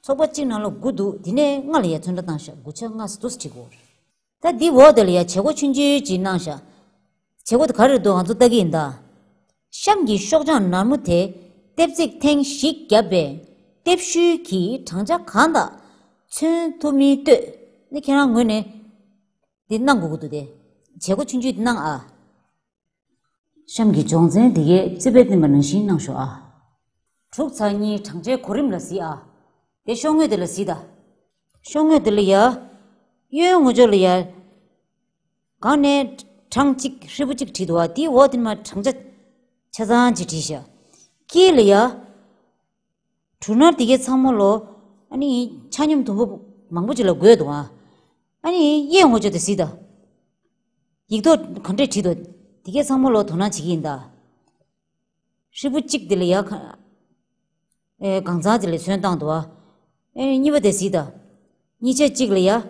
ཚོགས་པ་གཅིག་ནང་ལ་དགུ་འདུག་དེ་ནས་ལྔ་ལ་ཡ་ཚོན་ཁྲ་བཏང་ཤག་དགུ་ཆ་ལྔ་ཟེར་འདུག་སེ་བྲིས་དགོས། ད་འདི་འོག་དེ་ལ་ཡ་བྱེད་སྒོ་ཆུང་ཆུང་ཅིག་གནང་ཤག་བྱེད་སྒོ་དེ་ག་རེ་རེད་འདུག་ང་ཚོ་ལྟ་གི་ཡིན་ད། གཤམ་གྱི་ཤོག་བྱང་ནར་མོ་དེ་ལྟེབ་རྩེག་ཐེངས་བཞི་བརྒྱབ་པའི་ལྟེབ་ཤུལ་གྱི་གྲངས་ཆ་གང་དག་མཚོན་ཐུབ་མིན་ལྟོས། ནི་ཁྱེད་རང་ངོས་ནས་འདི་གནང་དགོས་ཀྱི་འདུག་སྟེ། བྱེད་སྒོ་ཆུང་ཆུང་འདི་གནང་ཨ། གཤམ་གྱི་སྦྱོང་ཚན་འདི་གའི་རྩིས་དཔེ་བསྟན་པ་ནང་བཞིན་གནང་ཤོག་ཨ། དྲུག་ཚེག་གཉིས། གྲངས་ཆའི་གོ་རིམ་ལ་གཟིགས་ཨ། དེ་ཤོག་ངོས་དེ་ལ་གཟིགས་དང་། ཤོག་ངོས་དེ་ལ་ཡ། གཡོན་ངོས་ཕྱོགས་ལ་ཡ། སྒང་ནས་གྲངས་གཅིག་ཧྲིལ་པོ་གཅིག་བྲིས་འདུག་བ། དེའི་འོག་དེ་མར་གྲངས་ཆ་ཆ་ཚང་གཅིག་བྲིས་ཤག་དཀྱིལ་ལ་ཡ། གྲུ་ནར་དེ་གའི་ཚང་མ་ལོ། ཨ་ནི་ཆ་སྙོམས་དུམ་བུ་མང་པོ་ཅིག་ལ་བགོས་འདུག་ཨ། ཨ་ནི་གཡས་ངོས་ཕྱོགས་དེ་གཟིགས་དང་། ཡིག་ཐོག་ག་འདྲས་བྲིས་འདུག་དེ་གའི་ཚང་མ་ལོ་དོ་སྣང་བྱེད་ཀྱི་ཡིན་ད། ཧྲིལ་པོ་གཅིག་དེ་ལ་ཡ་ཁ། ཨེ་གང་ཚང་དེ་ལ་ཚོན་བཏང་འདུག་ཨ། ཨེ་གཉིས་པ་དེ་གཟིགས་དང་། གཉིས་ཆ་གཅིག་ལ་ཡ།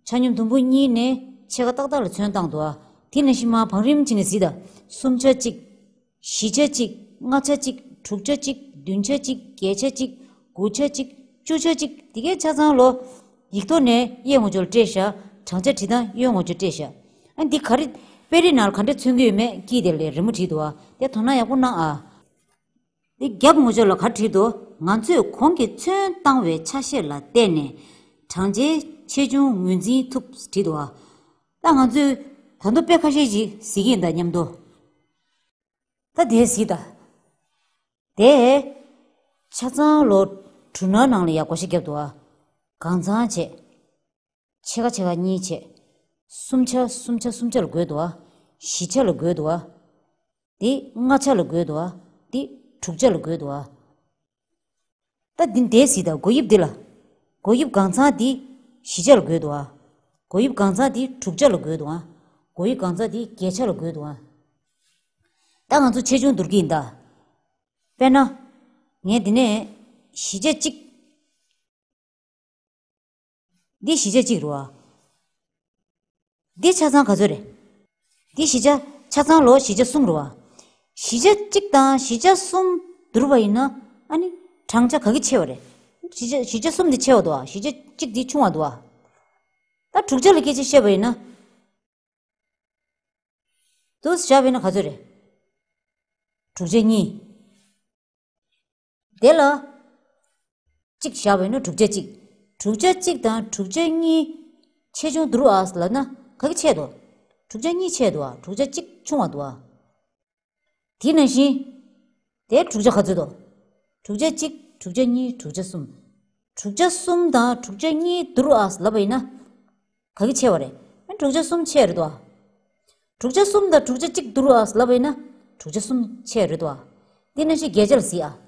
ཆ་སྙོམས་དུམ་བུ་གཉིས་ནས་ཕྱེད་ཀ་ཏག་ཏག་ལ་ཚོན་བཏང་འདུག་ཨ། དེ་ནང་བཞིན་མར་བང་རིམ་བྱས་ནས་གཟིགས་དང་། གསུམ་ཆ་གཅིག་བཞི་ཆ་གཅིག་ལྔ་ཆ་གཅིག་དྲུག་ཆ་གཅིག་བདུན་ཆ་གཅིག་བརྒྱད་ཆ་གཅིག་དགུ་ཆ་གཅིག་བཅུ་ཆ་གཅིག་དེ་གའི་ཆ་ཚང་ལོ། ཡིག་ཐོག་ནས་གཡས་ངོས་ཕྱོགས་ལ་སྤྲད་ཤག་གྲངས་ཆ་བྲིས་སྟངས་གཡོན་ངོས་ཕྱོགས་སྤྲད་ཤག་ཨ་འདི་ག་རེ། དཔེ་རིས་ནང་ལ་ག་འདྲས་མཚོན་གྱི་ཡོད་མེད་དཀྱིལ་དེ་ལ་རི་མོ་བྲིས་འདུག་ཨ། དེ་དོ་སྣང་ཡག་པོ་གནང་ཨ། འདི་རྒྱབ་ངོས་ཕྱོགས་ལ་ག་རེ་བྲིས་འདུག་ང་ཚོས་གོང་གི་ཚོན་བཏང་བའི་ཆ་ཤས་ལ་བལྟས་ནས་གྲངས་ཆའི་ཆེ་ཆུང་ངོས་འཛིན་ཐུབ་བྲིས་འདུག་ཨ། ད་ང་ཚོས་ད་དུང་དཔེ་ཁ་ཤས་ཤིག་གཟིགས་ཀྱི་ཡིན་ད་མཉམ་དུ། ད་དེ་གཟིགས་དང་། དེ་ཆ་ཚང་ལོ་གྲུ་ནར་ནང་ལ་ཡ་བགོ་བཤའ་བརྒྱབ་འདུག་ཨ། གང་ཚང་བྱས། ཕྱེད་ཀ་ཕྱེད་ཀ་གཉིས་བྱས། གསུམ་ཆ་གསུམ་ཆ་གསུམ་ཆ་ལ་བགོས་འདུག་ཨ། བཞི་ཆ་ལ་བགོས་འདུག་ཨ། དེ་ལྔ་ཆ་ལ་བགོས་འདུག་ཨ། དེ་དྲུག་ཆ་ལ་བགོས་འདུག་ཨ། ད་འདི་འདས་ཟིན་ད་སྒོ་དབྱིབས་འདི་ལ། སྒོ་དབྱིབས་གང་ཚང་འདི་བཞི་ཆ་ལ་བགོས་འདུག་ཨ། སྒོ་དབྱིབས་གང་ཚང་འདི་དྲུག་ཆ་ལ་བགོས་འདུག་ཨ། སྒོ་དབྱིབས་གང་ཚང་འདི་བརྒྱད་ཆ་ལ་བགོས་འདུག་ཨ། ད་ང་ཚོ་ཆེ་ཆུང་བསྡུར་གྱི་ཡིན་ད། དཔེར་ན། ངས་འདི་ནས་བཞི་ཆ་གཅིག་འདི་བཞི་ཆ་གཅིག་རེད་བ། འདི་ཆ་ཚང་ག་ཚོད་རེད། འདི་བཞི་ཆ་ཆ་ཚང་ལོ་བཞི་ཆ་གསུམ་རེད་བ། བཞི་ཆ་གཅིག་དང་བཞི་ཆ་གསུམ་བསྡུར་བ་ཡིན་ན་ཨ་ནི་གྲངས་ཆ་ག་གི་ཆེ་བ་རེད། བཞི་ཆ་བཞི་ཆ་གསུམ་འདི་ཆེ་བ་འདུག་བ། བཞི་ཆ་གཅིག་འདི་ཆུང་བ་འདུག་བ། ད་དྲུག་ཆ་ལ་སྐད་ཆ་བཤད་པ་ཡིན་ན། འདུག་སེ་བཞག་པ་ཡིན་ན་ག་ཚོད་རེད། དྲུག་ཆ་གཉིས། དེ་ལ། གཅིག་བཞག་པ་ཡིན་ན་དྲུག་ཆ་གཅིག་དྲུག་ཆ་གཅིག་དང་དྲུག་ཆ་གཉིས། ཆེ་ཆུང་བསྡུར་ཨ་ལབ་ན་ག་གི་ཆེ་འདུག་དྲུག་ཆ་གཉིས་ཆེ་འདུག་ཨ། དྲུག་ཆ་གཅིག་ཆུང་བ་འདུག་ཨ། དེ་ནང་བཞིན། དེ་དྲུག་ཆ་ག་ཚོད་འདུག་དྲུག་ཆ་གཅིག་དྲུག་ཆ་གཉིས། དྲུག་ཆ་གསུམ། དྲུག་ཆ་གསུམ་དང་དྲུག་ཆ་གཉིས་བསྡུར་ཨ་ལབ་པ་ཡིན་ན། ག་གི་ཆེ་བ་རེད། དྲུག་ཆ་གསུམ་ཆེ་རེད་དོ། དྲུག་ཆ་གསུམ་དང་དྲུག་ཆ་གཅིག་བསྡུར་ཨ་ལབ་པ་ཡིན་ན། དྲུག་ཆ་གསུམ་ཆེ་རེད་དོ། དེ་ནང་བཞིན་བརྒྱད་ཆ་ལ་གཟིགས་ཨ།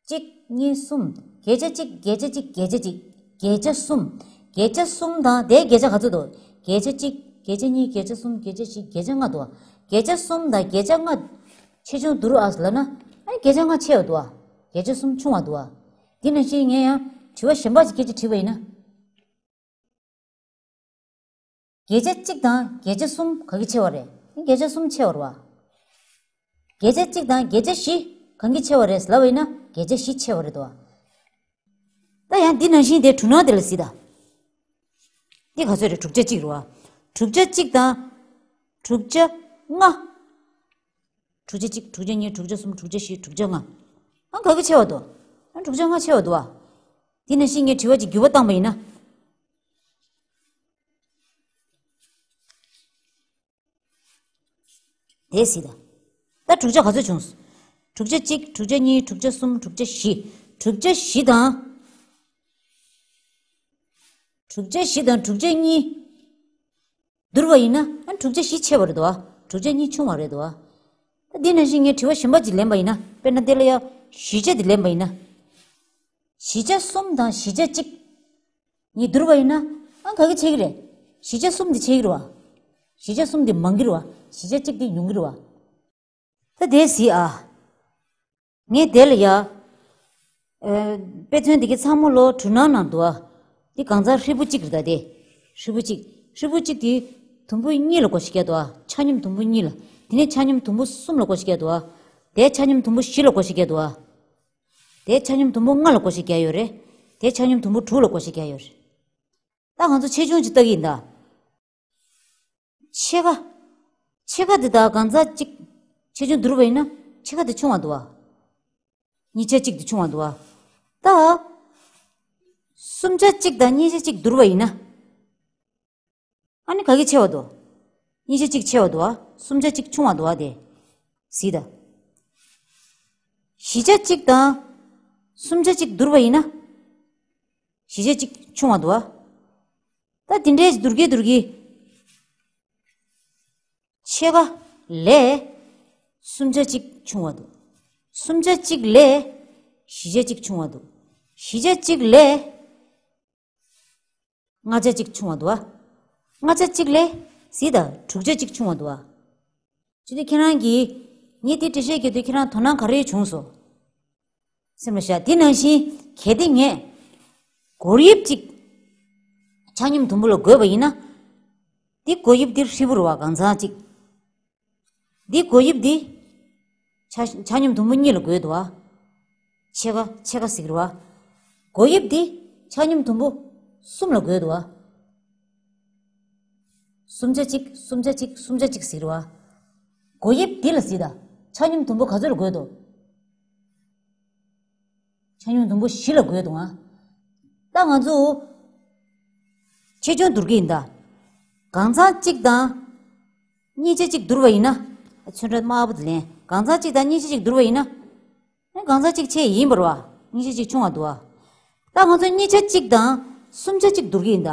གཅིག་གཉིས། གསུམ། བརྒྱད་ཆ་གཅིག་བརྒྱད་ཆ་གཅིག་བརྒྱད་ཆ་གཅིག་བརྒྱད་ཆ་གསུམ། བརྒྱད་ཆ་གསུམ་དང་དེའི་བརྒྱད་ཆ་ག་ཚོད་འདུག་བརྒྱད་ཆ་གཅིག་བརྒྱད་ཆ་གཉིས། བརྒྱད་ཆ་གསུམ། བརྒྱད་ཆ་བཞི། བརྒྱད་ཆ་ལྔ་འདུག་བརྒྱད་ཆ་གསུམ་དང་བརྒྱད་ཆ་ལྔ་ཆེ་ཆུང་བསྡུར་ཨ་ལབ་ན། ཨ་ནི་བརྒྱད་ཆ་ལྔ་ཆེ་བ་འདུག་ཨ། བརྒྱད་ཆ་གསུམ་ཆུང་བ་འདུག་ཨ། དེ་ནང་བཞིན་ངས་ཡང་དྲི་བ་གཞན་པ་ཞིག་སྐད་ཆ་དྲིས་པ་ཡིན་ན། བརྒྱད་ཆ་གཅིག་དང་བརྒྱད་ཆ་གསུམ་ག་གི་ཆེ་བ་རེད། བརྒྱད་ཆ་གསུམ་ཆེ་བ་རེད་བ། བརྒྱད་ཆ་གཅིག་དང་བརྒྱད་ཆ་བཞི་གང་གི་ཆེ་བ་རེད་ལབ་པ་ཡིན་ན་བརྒྱད་ཆ་བཞི་ཆེ་བ་རེད་དོ། ད་ཡང་འདི་ནང་བཞིན་དེ་དྲུག་ནང་དེ་ལ་གཟིགས་དང་། འདི་ག་ཚོད་རེད། དྲུག་ཆ་གཅིག་རེད་བ། དྲུག་ཆ་གཅིག་དང་དྲུག་ཆ་ལྔ། དྲུག་ཆ་གཅིག་དྲུག་ཆ་གཉིས། དྲུག་ཆ་གསུམ། དྲུག་ཆ་བཞི། དྲུག་ཆ་ལྔ། ཨང་ག་གི་ཆེ་བ་འདུག་ཨང་དྲུག་ཆ་ལྔ་ཆེ་བ་འདུག་བ། འདི་ནང་བཞིན་ངས་དྲི་བ་ཅིག་འགྱུར་བ་བཏང་པ་ཡིན་ན། དེ་སྲིད་ད། ད་དྲུག་ཆ་ག་ཚོད་བྱུང་། དྲུག་ཆ་གཅིག་དྲུག་ཆ་གཉིས། དྲུག་ཆ་གསུམ། དྲུག་ཆ་བཞི། དྲུག་ཆ་བཞི་དང་། དྲུག་ཆ་བཞི་དང་དྲུག་ཆ་གཉིས་བསྡུར་བ་ཡིན་ན། ཨ་དྲུག་ཆ་བཞི་ཆེ་བ་རེད་དོ། དྲུག་ཆ་གཉིས་ཆུང་བ་རེད་དོ། ད་འདི་ནང་བཞིན་ངས་དྲི་བ་གཞན་པ་ཅིག་ལེན་པ་ཡིན་ན། དཔེར་ན་དེ་ལ་ཡ་བཞི་ཆ་དེ་ལེན་པ་ཡིན་ན། བཞི་ཆ་གསུམ་དང་བཞི་ཆ་གཅིག་གཉིས་བསྡུར་བ་ཡིན་ན། ཨ་ག་གི་ཆེ་གི་རེད། བཞི་ཆ་གསུམ་དེ་ཆེ་གི་རེད་བ། བཞི་ཆ་གསུམ་དེ་མང་གི་རེད་བ། བཞི་ཆ་གཅིག་དེ་ཉུང་གི་རེད་བ། ད་དེ་གཟིགས་ཨ། ངས་དེ་ལ་ཡ། ཨ། དཔེ་མཚོན་དེ་གི་ཚང་མ་ལོ་དྲུག་ནང་ནང་འདུག་ཨ། འདི་གང་ཚང་ཧྲིལ་པོ་གཅིག་རེད་ད་དེ། ཧྲིལ་པོ་གཅིག་ཧྲིལ་པོ་གཅིག་དེ་དུམ་བུ་གཉིས་ལ་བགོ་བཤའ་རྒྱག་འདུག་ཨ། ཆ་སྙོམས་དུམ་བུ་གཉིས་ལ། དེ་ནས་ཆ་སྙོམས་དུམ་བུ་གསུམ་ལ་བགོ་བཤའ་རྒྱག་འདུག་ཨ། དེ་ཆ་སྙོམས་དུམ་བུ་བཞི་ལ་བགོ་བཤའ་རྒྱག་འདུག་ཨ། དེ་ཆ་སྙོམས་དུམ་བུ་ལྔ་ལ་བགོ་བཤའ་རྒྱག་ཡོད་རེད། དེ་ཆ་སྙོམས་དུམ་བུ་དྲུག་ལ་བགོ་བཤའ་རྒྱག་ཡོད་རེད། ད་ང་ཚོ་ཆེ་ཆུང་ཅིག་ལྟ་གི་ཡིན་ད། ཕྱེད་ཀ་ཕྱེད་ཀ་འདི་དག་གང་ཚང་གཅིག་ཆེ་ཆུང་བསྡུར་བ་ཡིན་ན་ཕྱེད་ཀ་འདི་ཆུང་བ་འདུག་བ། གཉིས་ཆ་གཅིག་འདི་ཆུང་བ་འདུག་བ། ད་གསུམ་ཆ་གཅིག་དང་གཉིས་ཆ་གཅིག་བསྡུར་བ་ཡིན་ན། ཨ་ནི་ག་གི་ཆེ་བ་འདུག་གཉིས་ཆ་གཅིག་ཆེ་བ་འདུག་བ། གསུམ་ཆ་གཅིག་ཆུང་བ་འདུག་བ། དེ་གཟིགས་དང་། བཞི་ཆ་གཅིག་དང་གསུམ་ཆ་གཅིག་བསྡུར་བ་ཡིན་ན། བཞི་ཆ་གཅིག་ཆུང་བ་འདུག་བ། ད་དེ་འདྲའི་བསྡུར་གྱི་བསྡུར་གྱི། ཕྱེད་ཀ་ལས་གསུམ་ཆ་གཅིག་ཆུང་བ་འདུག་གསུམ་ཆ་གཅིག་ལས་བཞི་ཆ་གཅིག་ཆུང་བ་འདུག་བཞི་ཆ་གཅིག་ལས་ལྔ་ཆ་གཅིག་ཆུང་བ་འདུག་བ། ལྔ་ཆ་གཅིག་ལས་གཟིགས་དང་། དྲུག་ཆ་གཅིག་ཆུང་བ་འདུག་བ། ཅི་སྟེ་ཁྱེད་རང་གིས་ངས་དེ་འགྲེལ་བཤད་རྒྱག་དུས་ཁྱེད་རང་དོ་སྣང་ག་རེ་བྱུང་སོང་། སེམས་ལ་བཞག་དེ་ནང་བཞིན་གལ་ཏེ་ངས་སྒོར་དབྱིབས་གཅིག་ཆ་སྙོམས་དུམ་བུ་ལ་བགོས་པ་ཡིན་ན། འདི་སྒོར་དབྱིབས་འདི་ཧྲིལ་པོ་རེད་བ། གང་ཚང་གཅིག་འདི་སྒོར་དབྱིབས་འདི་ཆ་ཆ་སྙོམས་དུམ་བུ་གཉིས་ལ་བགོས་འདུག་བ། ཕྱེད་ཀ་ཕྱེད་ཀ་ཟེར་གི་རེད་བ། སྒོར་དབྱིབས་འདི་ཆ་སྙོམས་དུམ་བུ་གསུམ་ལ་བགོས་འདུག་བ། གསུམ་ཆ་གཅིག་གསུམ་ཆ་གཅིག་གསུམ་ཆ་གཅིག་ཟེར་གི་རེད་བ། སྒོར་དབྱིབས་འདི་ལ་གཟིགས་དང་། ཆ་སྙོམས་དུམ་བུ་ག་ཚོད་ལ་བགོས་འདུག་ཆ་སྙོམས་དུམ་བུ་བཞི་ལ་བགོས་འདུག་ཨ། ད་ང་ཚོ་ཆེ་ཆུང་བསྡུར་གྱི་ཡིན་ད། གང་ཚང་གཅིག་དང་གཉིས་ཆ་གཅིག་བསྡུར་བ་ཡིན་ན། ཚོན་ཁྲ་དམར་པོ་དེ་ལེན། གང་ཚང་གཅིག་དང་གཉིས་ཆ་གཅིག་བསྡུར་བ་ཡིན་ན། ཨ་གང་ཚང་གཅིག་ཆེ་ཡིན་པ་རེད་བ། གཉིས་ཆ་གཅིག་ཆུང་བ་འདུག་ཨ། ད་ང་ཚོ་གཉིས་ཆ་གཅིག་དང་གསུམ་ཆ་གཅིག་བསྡུར་གྱི་ཡིན་ད།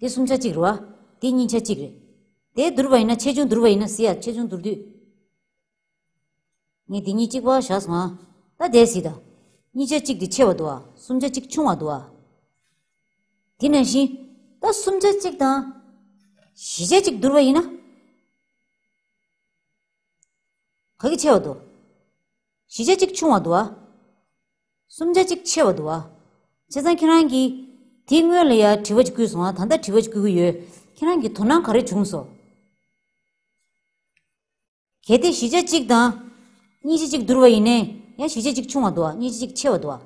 དེ་གསུམ་ཆ་གཅིག་རེད་བ། དེ་གཉིས་ཆ་གཅིག་རེད། དེ་བསྡུར་བ་ཡིན་ན། ཆེ་ཆུང་བསྡུར་བ་ཡིན་ན་ཟེར་ཡ། ཆེ་ཆུང་བསྡུར་དུས། ངས་དེ་གཉིས་གཅིག་པ་བཞག་སོང་ཨ། ད་དེ་གཟིགས་དང་། གཉིས་ཆ་གཅིག་དེ་ཆེ་བ་འདུག་ཨ། གསུམ་ཆ་གཅིག་ཆུང་བ་འདུག་ཨ། དེ་ནང་བཞིན་ད་གསུམ་ཆ་གཅིག་དང་བཞི་ཆ་གཅིག་བསྡུར་བ་ཡིན་ན། ག་གི་ཆེ་བ་འདུག་བཞི་ཆ་གཅིག་ཆུང་བ་འདུག་ཨ། གསུམ་ཆ་གཅིག་ཆེ་བ་འདུག་ཨ། བྱས་ཙང་ཁྱེད་རང་གིས་དེ་སྔོན་ལ་ཡ་དྲི་བ་ཅིག་བསྐུར་སོང་ཨ། ད་ལྟ་དྲི་བ་ཅིག་བསྐུར་གྱི་ཡོད། ཁྱེད་རང་གིས་དོ་སྣང་ག་རེ་བྱུང་སོང་། གལ་ཏེ་བཞི་ཆ་གཅིག་དང་གཉིས་ཆ་གཅིག་བསྡུར་བ་ཡིན་ནའི་ཡང་བཞི་ཆ་གཅིག་ཆུང་བ་འདུག་ཨ། གཉིས་ཆ་གཅིག་ཆེ་བ་འདུག་ཨ།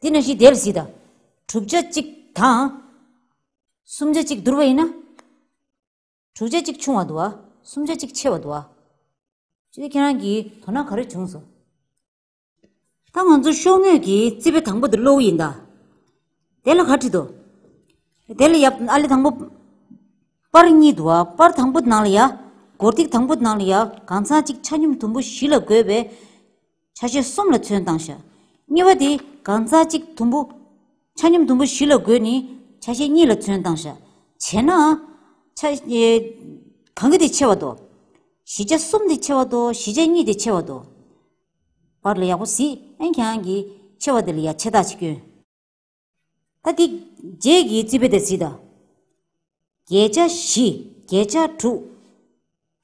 དེ་ནང་བཞིན་དེ་ལ་གཟིགས་དང་། དྲུག་ཆ་གཅིག་དང་གསུམ་ཆ་གཅིག་བསྡུར་བ་ཡིན་ན། དྲུག་ཆ་གཅིག་ཆུང་བ་འདུག་ཨ། གསུམ་ཆ་གཅིག་ཆེ་བ་འདུག་ཨ། ཅི་སྟེ་ཁྱེད་རང་གིས་དོ་སྣང་ག་རེ་བྱུང་སོང་། ད་ང་ཚོ་ཤོག་ངོས་ཀྱི་རྩིས་དཔེ་དང་པོ་འདི་ཀློག་གི་ཡིན་ད། དེ་ལ་ག་བྲིས་འདུག་དེ་ལ་ཡ་ཨ་ལེ་དང་པོ། པར་གཉིས་འདུག་ཨ། པར་དང་པོ་ནང་ལ་ཡ། སྒོར་ཐིག་དང་པོ་ནང་ལ་ཡ། གང་ཚང་གཅིག་ཆ་སྙོམས་དུམ་བུ་བཞི་ལ་བགོས་པའི་ཆ་ཤས་གསུམ་ལ་ཚོན་བཏང་ཤག་གཉིས་པ་དེ་གང་ཚང་གཅིག་དུམ་བུ། ཆ་སྙོམས་དུམ་བུ་བཞི་ལ་བགོས་ནས་ཆ་ཤས་གཉིས་ལ་ཚོན་བཏང་ཤག་བྱས་ན། ཆ། ཨེ། གང་གི་དེ་ཆེ་བ་འདུག་བཞི་ཆ་གསུམ་དེ་ཆེ་བ་འདུག་བཞི་ཆ་གཉིས་དེ་ཆེ་བ་འདུག་པར་ལ་ཡག་པོ་གཟིགས། ཨན་ཁྱེད་རང་གིས་ཆེ་བ་དེ་ལ་ཡ་ཆེ་རྟགས་ཅིག་སྐྱོན། ད་འདི་རྗེས་ཀྱི་རྩིས་དཔེ་དེ་གཟིགས་དང་། བརྒྱད་ཆ་བཞི། བརྒྱད་ཆ་དྲུག།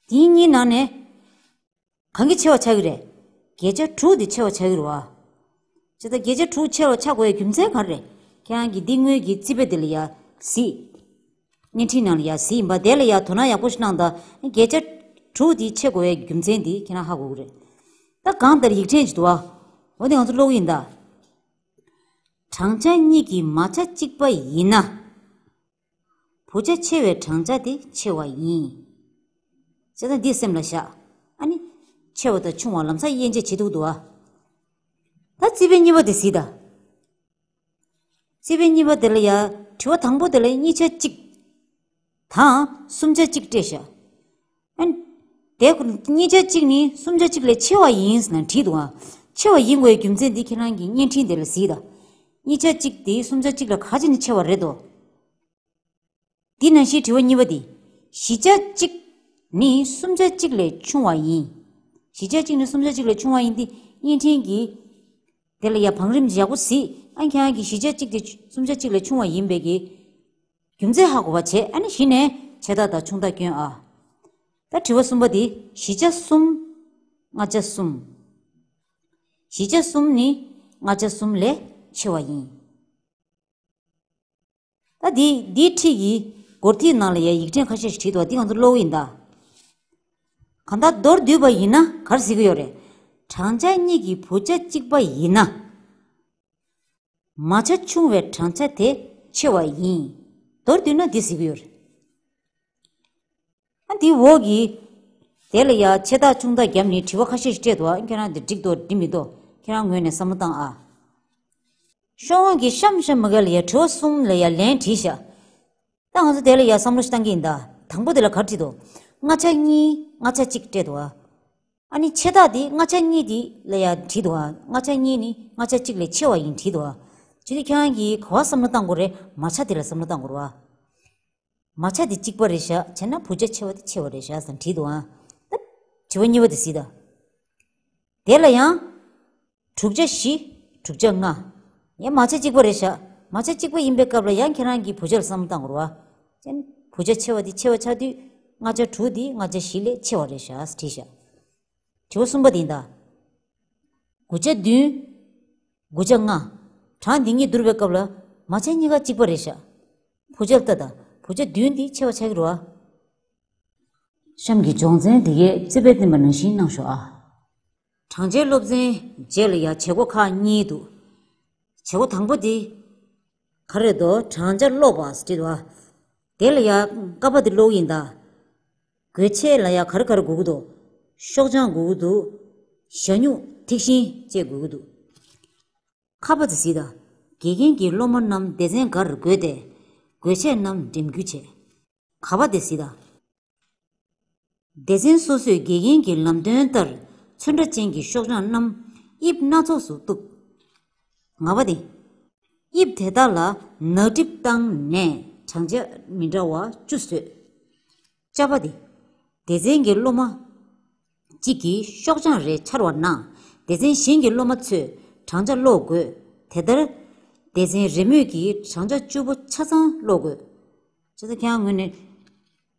དེ་གཉིས་ནང་ནས་གང་གི་ཆེ་བ་ཆགས་ཀྱི་རེད། བརྒྱད་ཆ་དྲུག་དེ་ཆེ་བ་ཆགས་ཀྱི་རེད་བ། ཅི་ལྟར་བརྒྱད་ཆ་དྲུག་ཆེ་བ་ཆགས་དགོས་ཡའི་རྒྱུ་མཚན་ག་རེ་རེད། ཁྱེད་རང་གིས་འདི་སྔོན་གྱི་རྩིས་དཔེ་དེ་ལ་ཡ་གཟིགས། བརྙན་འཕྲིན་ནང་ལ་ཡ་གཟིགས་ཡིན་པ་དེ་ལ་ཡ་དོ་སྣང་ཡག་པོ་ཞིག་གནང་དང་། བརྒྱད་ཆ་དྲུག་དེ་ཆེ་དགོས་ཡའི་རྒྱུ་མཚན་དེ་ཁྱེད་རང་ཧ་གོ་གི་རེད། ད་གང་ལྟར་ཡིག་ཕྲེང་ཅིག་འདུག་བ། འོ་དེ་ང་ཚོ་ཀློག་གི་ཡིན་ད། བགྲང་བྱ་གཉིས་ཀྱི་མ་ཆ་གཅིག་པ་ཡིན་ན། བུ་ཆ་ཆེ་བའི་བགྲང་བྱ་དེ་ཆེ་བ་ཡིན། བྱས་ཙང་འདི་སེམས་ལ་བཞག། ཨ་ནི། ཆེ་བ་དང་ཆུང་བ་ལམ་སང་དབྱེ་འབྱེད་བྱེད་ཐུབ་འདུག་བ། ད་རྩིས་དཔེ་གཉིས་པ་དེ་གཟིགས་དང་། རྩིས་དཔེ་གཉིས་པ་དེ་ལ་ཡ། དྲི་བ་དང་པོ་དེ་ལ་གཉིས་ཆ་གཅིག་དང་གསུམ་ཆ་གཅིག་སྤྲད་བཞག། ཨ་ནི། དེ་གཉིས་ཆ་གཅིག་ནི་གསུམ་ཆ་གཅིག་ལས་ཆེ་བ་ཡིན་ཟེར་ན་བྲིས་འདུག་ཨ། ཆེ་བ་ཡིན་དགོས་རྒྱུ་མཚན་འདི་ཁྱེད་རང་གི་བརྙན་འཕྲིན་དེ་ལ་གཟིགས་དང་། གཉིས་ཆ་གཅིག་དེ་གསུམ་ཆ་གཅིག་ལ་ག་ཅི་ནས་ཆེ་བ་རེད་དོ། འདི་ནང་བཞིན་དྲི་བ་གཉིས་པ་འདི། བཞི་ཆ་གཅིག་ནི་གསུམ་ཆ་གཅིག་ལས་ཆུང་བ་ཡིན། བཞི་ཆ་གཅིག་ནི་གསུམ་ཆ་གཅིག་ལས་ཆུང་བ་ཡིན་ཏེ། བརྙན་འཕྲིན་གྱི་དེ་ལ་ཡ་བང་རིམ་ཡག་པོ་གཟིགས། ཨ་ཁྱེད་རང་གིས་བཞི་ཆ་གཅིག་དེ་གསུམ་ཆ་གཅིག་ལས་ཆུང་བ་ཡིན་པའི་གི་རྒྱུ་མཚན་ཧ་གོ་བ་བྱས། ཨ་ནི་གཞི་ནས་ཆེ་ཐག་དང་ཆུང་ཐག་སྐྱོན་ཨ། ད་དྲི་བ་གསུམ་པ་འདི། བཞི་ཆ་གསུམ། ལྔ་ཆ་གསུམ། བཞི་ཆ་གསུམ་ནི་ལྔ་ཆ་གསུམ་ལས་ཆེ་བ་ཡིན། ད་འདི་འདིའི་འཁྲིས་ཀྱི་སྒོར་ཐིག་ནང་ལ་ཡ་ཡིག་ཕྲེང་ཁ་ཤས་ཤིག་བྲིས་འདུག་བ། འདི་ང་ཚོ་ཀློག་གི་ཡིན་ད། གང་ལྟར་མདོར་བསྡུས་པ་ཡིན་ན་ག་རེ་ཟེར་གྱི་ཡོད་རེད། བགྲང་བྱ་གཉིས་ཀྱི་བུ་ཆ་གཅིག་པ་ཡིན་ན། མ་ཆ་ཆུང་བའི་བགྲང་བྱ་དེ་ཆེ་བ་ཡིན། མདོར་བསྡུས་ན་འདི་ཟེར་གྱི་ཡོད་རེད། ཨ་འདི་འོག་གི་དེ་ལ་ཡ་ཆེ་ཐག་ཆུང་ཐག་བརྒྱབ་ནས་དྲི་བ་ཁ་ཤས་ཤིག་སྤྲད་འདུག་ཨ། ཁྱེད་རང་འདི་འགྲིག་འདུག་འགྲིག་མི་འདུག་ཁྱེད་རང་ངོས་ནས་བསམ་བློ་བཏང་ཨ། ཤོག་ངོས་ཀྱི་གཤམ་གཤམ་མ་ག་ལ་ཡ་དྲི་བ་གསུམ་ལ་ཡ་ལན་བྲིས་ཤག། ད་ང་ཚོ་དེ་ལ་ཡ་བསམ་བློ་ཞིག་བཏང་གི་ཡིན་ད། དང་པོ་དེ་ལ་ག་རེ་བྲིས་འདུག། ལྔ་ཆ་གཉིས་ལྔ་ཆ་གཅིག་སྤྲད་འདུག་ཨ། ཨ་ནི་ཆེ་ཐག་དེ་ལྔ་ཆ་གཉིས་དེ་ལ་ཡ་བྲིས་འདུག་ཨ། ལྔ་ཆ་གཉིས་ནི་ལྔ་ཆ་གཅིག་ལས་ཆེ་བ་ཡིན་བྲིས་འདུག་ཨ། བྱས་ཙང་ཁྱེད་རང་གིས་ག་པར་བསམ་བློ་བཏང་དགོས་རེད། མ་ཆ་དེ་ལ་བསམ་བློ་བཏང་དགོས་རེད་བ། མ་ཆ་དེ་གཅིག་པ་རེད་ཤག། བྱས་ན་བུ་ཆ་ཆེ་བ་དེ་ཆེ་བ་རེད་ཤག་ཟེར་བྲིས་འདུག་ཨ། ད་དྲི་བ་གཉིས་པ་དེ་གཟིགས་དང་། དེ་ལ་ཡང་། དྲུག་ཆ་བཞི། དྲུག་ཆ་ལྔ། ཡང་མ་ཆ་གཅིག་པ་རེད་ཤག། མ་ཆ་གཅིག་པ་ཡིན་པའི་སྐབས་ལ་ཡང་ཁྱེད་རང་གིས་བུ་ཆ་ལ་བསམ་བློ་བཏང་དགོས་རེད་བ། བྱས་ན་བུ་ཆ་ཆེ་བ་དེ་ཆེ་བ་ཆགས་དུས་ལྔ་ཆ་དྲུག་དེ་ལྔ་ཆ་བཞི་ལས་ཆེ་བ་རེད་ཤག་བྲིས་ཤག། དྲི་བ་གསུམ་པ་དེ་ཡིན་ད། དགུ་ཆ་བདུན། དགུ་ཆ་ལྔ། གྲངས་འདི་གཉིས་བསྡུར་བའི་སྐབས་ལ་མ་ཆ་གཉིས་ཀ་གཅིག་པ་རེད་ཤག། བུ་ཆ་ལྟ་དང་། བུ་ཆ་བདུན་འདི་ཆེ་བ་ཆགས་ཀྱི་རེད་བ། གཤམ་གྱི་སྦྱོང་ཚན་འདི་གའི་རྩིས་དཔེ་བསྟན་པ་ནང་བཞིན་གནང་ཤོག་ཨ། བགྲང་བྱའི་སློབ་ཚན་རྗེས་ལ་ཡ་བྱེད་སྒོ་ཁག་གཉིས་འདུག། བྱེད་སྒོ་དང་པོ་འདི་ག་རེ་འདུག། བགྲང་བྱ་ཀློག་པ་ཟེར་བྲིས་འདུག་བ། དེ་ལ་ཡ་ཀ་པ་འདི་ཀློག་གི་ཡིན་ད། དགོས་ཆས་ལ་ཡ་ག་རེ་ག་རེ་དགོས་ཀྱི་འདུག། ཤོག་བྱང་དགོས་ཀྱི་འདུག། ཞ་སྨྱུག་ཐིག་ཤིང་བཅས་དགོས་ཀྱི་འདུག། ཁ་པ་དེ་གཟིགས་དང་། དགེ་རྒན་གྱིས་སློབ་མ་རྣམས་སྡེ་ཚན་འགར་བགོས་ཏེ། དགོས་ཆས་རྣམས་འགྲེམས་རྒྱུ་བྱས། ག་པ་དེ་གཟིགས་དང་། སྡེ་ཚན་སོ་སོས་དགེ་རྒན་གྱི་ལམ་སྟོན་ལྟར་ཚོན་ཁྲ་ཅན་གྱི་ཤོག་བྱང་རྣམས་དབྱིབས་སྣ་ཚོགས་སུ་གཏུབ། ང་པ་དེ། དབྱིབས་དེ་དག་ལ་ནག་གྲིབ་བཏང་ནས་བགྲང་བྱ་མི་འདྲ་བ་བཅུ་བཟོས། ཅ་པ་དེ། སྡེ་ཚན་གྱི་སློབ་མ་གཅིག་གིས་ཤོག་བྱང་རེ་འཕྱར་བ་ན། སྡེ་ཚན་གཞན་གྱི་སློབ་མ་ཚོས་བགྲང་བྱ་ཀློག་དགོས། དེ་ལྟར། སྡེ་ཚན་རེ་མོས་ཀྱིས་བགྲང་བྱ་བཅུ་པོ་ཆ་ཚང་ཀློག་དགོས། བྱས་ཙང་ཁྱེད་རང་ངོས་ནས་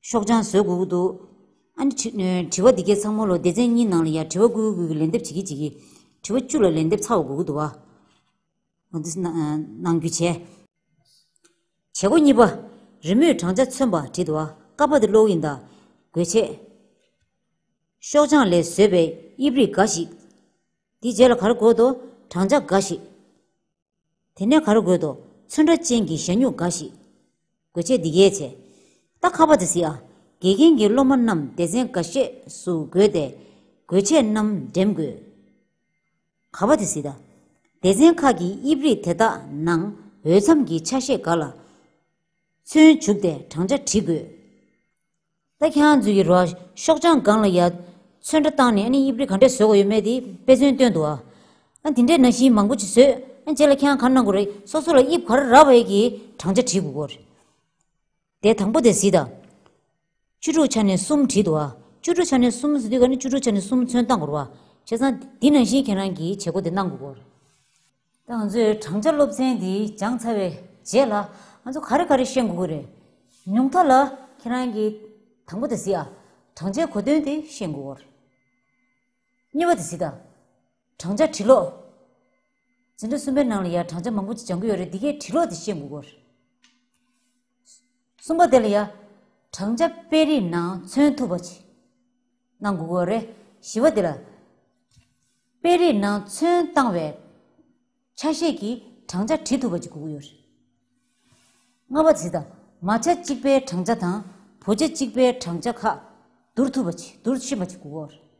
ཤོག་བྱང་བཟོ་དགོས་ཀྱི་འདུག། ཨ་ནི་དྲི་དྲི་བ་འདི་གའི་ཚང་མ་ལོ་སྡེ་ཚན་གཉིས་ནང་ལ་ཡ་དྲི་བ་དགུ་དགུ་གི་ལན་འདེབས་བྱེད་ཀྱི་བྱེད་ཀྱི། དྲི་བ་བཅུ་ལ་ལན་འདེབས་ཚར་བ་དགོས་ཀྱི་འདུག་བ། འོ་འདི་གནང་གནང་རྒྱུ་བྱས། བྱེད་སྒོ་གཉིས་པ། རི་མོས་བགྲང་བྱ་མཚོན་པ་བྲིས་འདུག་བ། ཀ་པ་འདི་ཀློག་ཡིན་ད། དགོས་ཆས། ཤོག་བྱང་ལས་བཟོས་པའི་དབྱིབས་རིགས་འགའ་ཞིག། དེའི་རྗེས་ལ་ག་རེ་དགོས་འདུག། བགྲང་བྱ་འགའ་ཞིག། དེ་ནས་ག་རེ་དགོས་འདུག། ཚོན་ཁྲ་ཅན་གྱི་ཞ་སྨྱུག་འགའ་ཞིག། དགོས་ཆས་འདི་གས་བྱས། ད་ཁ་པ་དེ་གཟིགས་ཨ། དགེ་རྒན་གྱིས་སློབ་མ་རྣམས་སྡེ་ཚན་འགའ་ཤས་སུ་བགོས་ཏེ། དགོས་ཆས་རྣམས་འགྲེམས་དགོས། ག་པ་དེ་གཟིགས་དང་། སྡེ་ཚན་ཁག་གི་དབྱིབས་རིགས་དེ་དག་ནང་འོས་འཚམ་གྱི་ཆ་ཤས་འགའ་ལ་ཚོན་བྱུགས་ཏེ་བགྲང་བྱ་བྲི་དགོས། ད་ཁྱེད་རང་ཚོས་ཀྱི་རོ། ཤོག་བྱང་སྒང་ལ་ཡ་ཚོན་ཁྲ་བཏང་ནས་ཨ་ནི་དབྱིབས་རིགས་ག་འདྲས་བཟོ་དགོས་ཡོད་མེད་དེ་དཔེ་མཚོན་སྟོན་འདུག་ཨ། ཨ་དེ་འདྲས་ནང་བཞིན་མང་པོ་ཅིག་བཟོས། ཨ་རྗེས་ལ་ཁྱེད་རང་ག་རེ་གནང་དགོས་རེད། སོ་སོ་ལ་དབྱིབས་ག་རེ་རག་པ་ཡས་ཀྱི་བགྲང་བྱ་བྲིས་དགོས་ཀྱི་རེད། དེ་དང་པོ་དེ་གཟིགས་དང་། བཅུ་དྲུག་ཆ་ནས་གསུམ་བྲིས་འདུག་ཨ། བཅུ་དྲུག་ཆ་ནས་གསུམ་ཟེར་དུས་ག་ནི་བཅུ་དྲུག་ཆ་ནས་གསུམ་མཚོན་བཏང་དགོས་རེད་བ། བྱས་ཙང་འདི་ནང་བཞིན་ཁྱེད་རང་གིས་བྱེད་སྒོ་དེ་གནང་དགོས་ཀྱི་རེད། ད་ང་ཚོས་བགྲང་བྱ་སློབ་ཚན་འདི་སྦྱངས་ཚར་བའི་ རྗེས་ལ་ང་ཚོ་ག་རེ་ག་རེ་ཤེས་དགོས་ཀྱི་རེད། ཉུང་མཐའ་ལ་ཁྱེད་རང་གིས་དང་པོ་དེ་གཟིགས་ཨ། བགྲང་བྱའི་གོ་དོན་དེ་ཤེས་དགོས་ཀྱི་རེད། གཉིས་པ་དེ་གཟིགས་དང་། བགྲང་བྱ་འབྲི་ཀློག་འཛིན་གྲྭ་གསུམ་པའི་ནང་ལ་ཡ་བགྲང་བྱ་མང་པོ་ཅིག་སྦྱང་གི་ཡོད་རེད། འདི་གའི་འབྲི་ཀློག་དེ་ཤེས་དགོས་ཀྱི་རེད། གསུམ་པ་དེ་ལ་ཡ། བགྲང་བྱ་དཔེ་རིས་ནང་མཚོན་ཐུབ་པ་ཅིག་གནང་དགོས་ཀྱི་ཡོད་རེད། བཞི་པ་དེ་ལ། དཔེ་རིས་ནང་མཚོན་བཏང་བའི་ཆ་ཤས་ཀྱི་བགྲང་བྱ་བྲིས་ཐུབ་པ་ཅིག་དགོས་ཀྱི་ཡོད་རེད། ལྔ་པ་དེ་དང་མ་ཆ་གཅིག་པའི་བགྲང་བྱ་དང་བུ་ཆ་གཅིག་པའི་བགྲང་བྱ་ཁག་བསྡུར་ཐུབ་པ་ཅིག་བསྡུར་ཤེས་པ་ཅིག་དགོས་ཀྱི་ཡོད་རེད།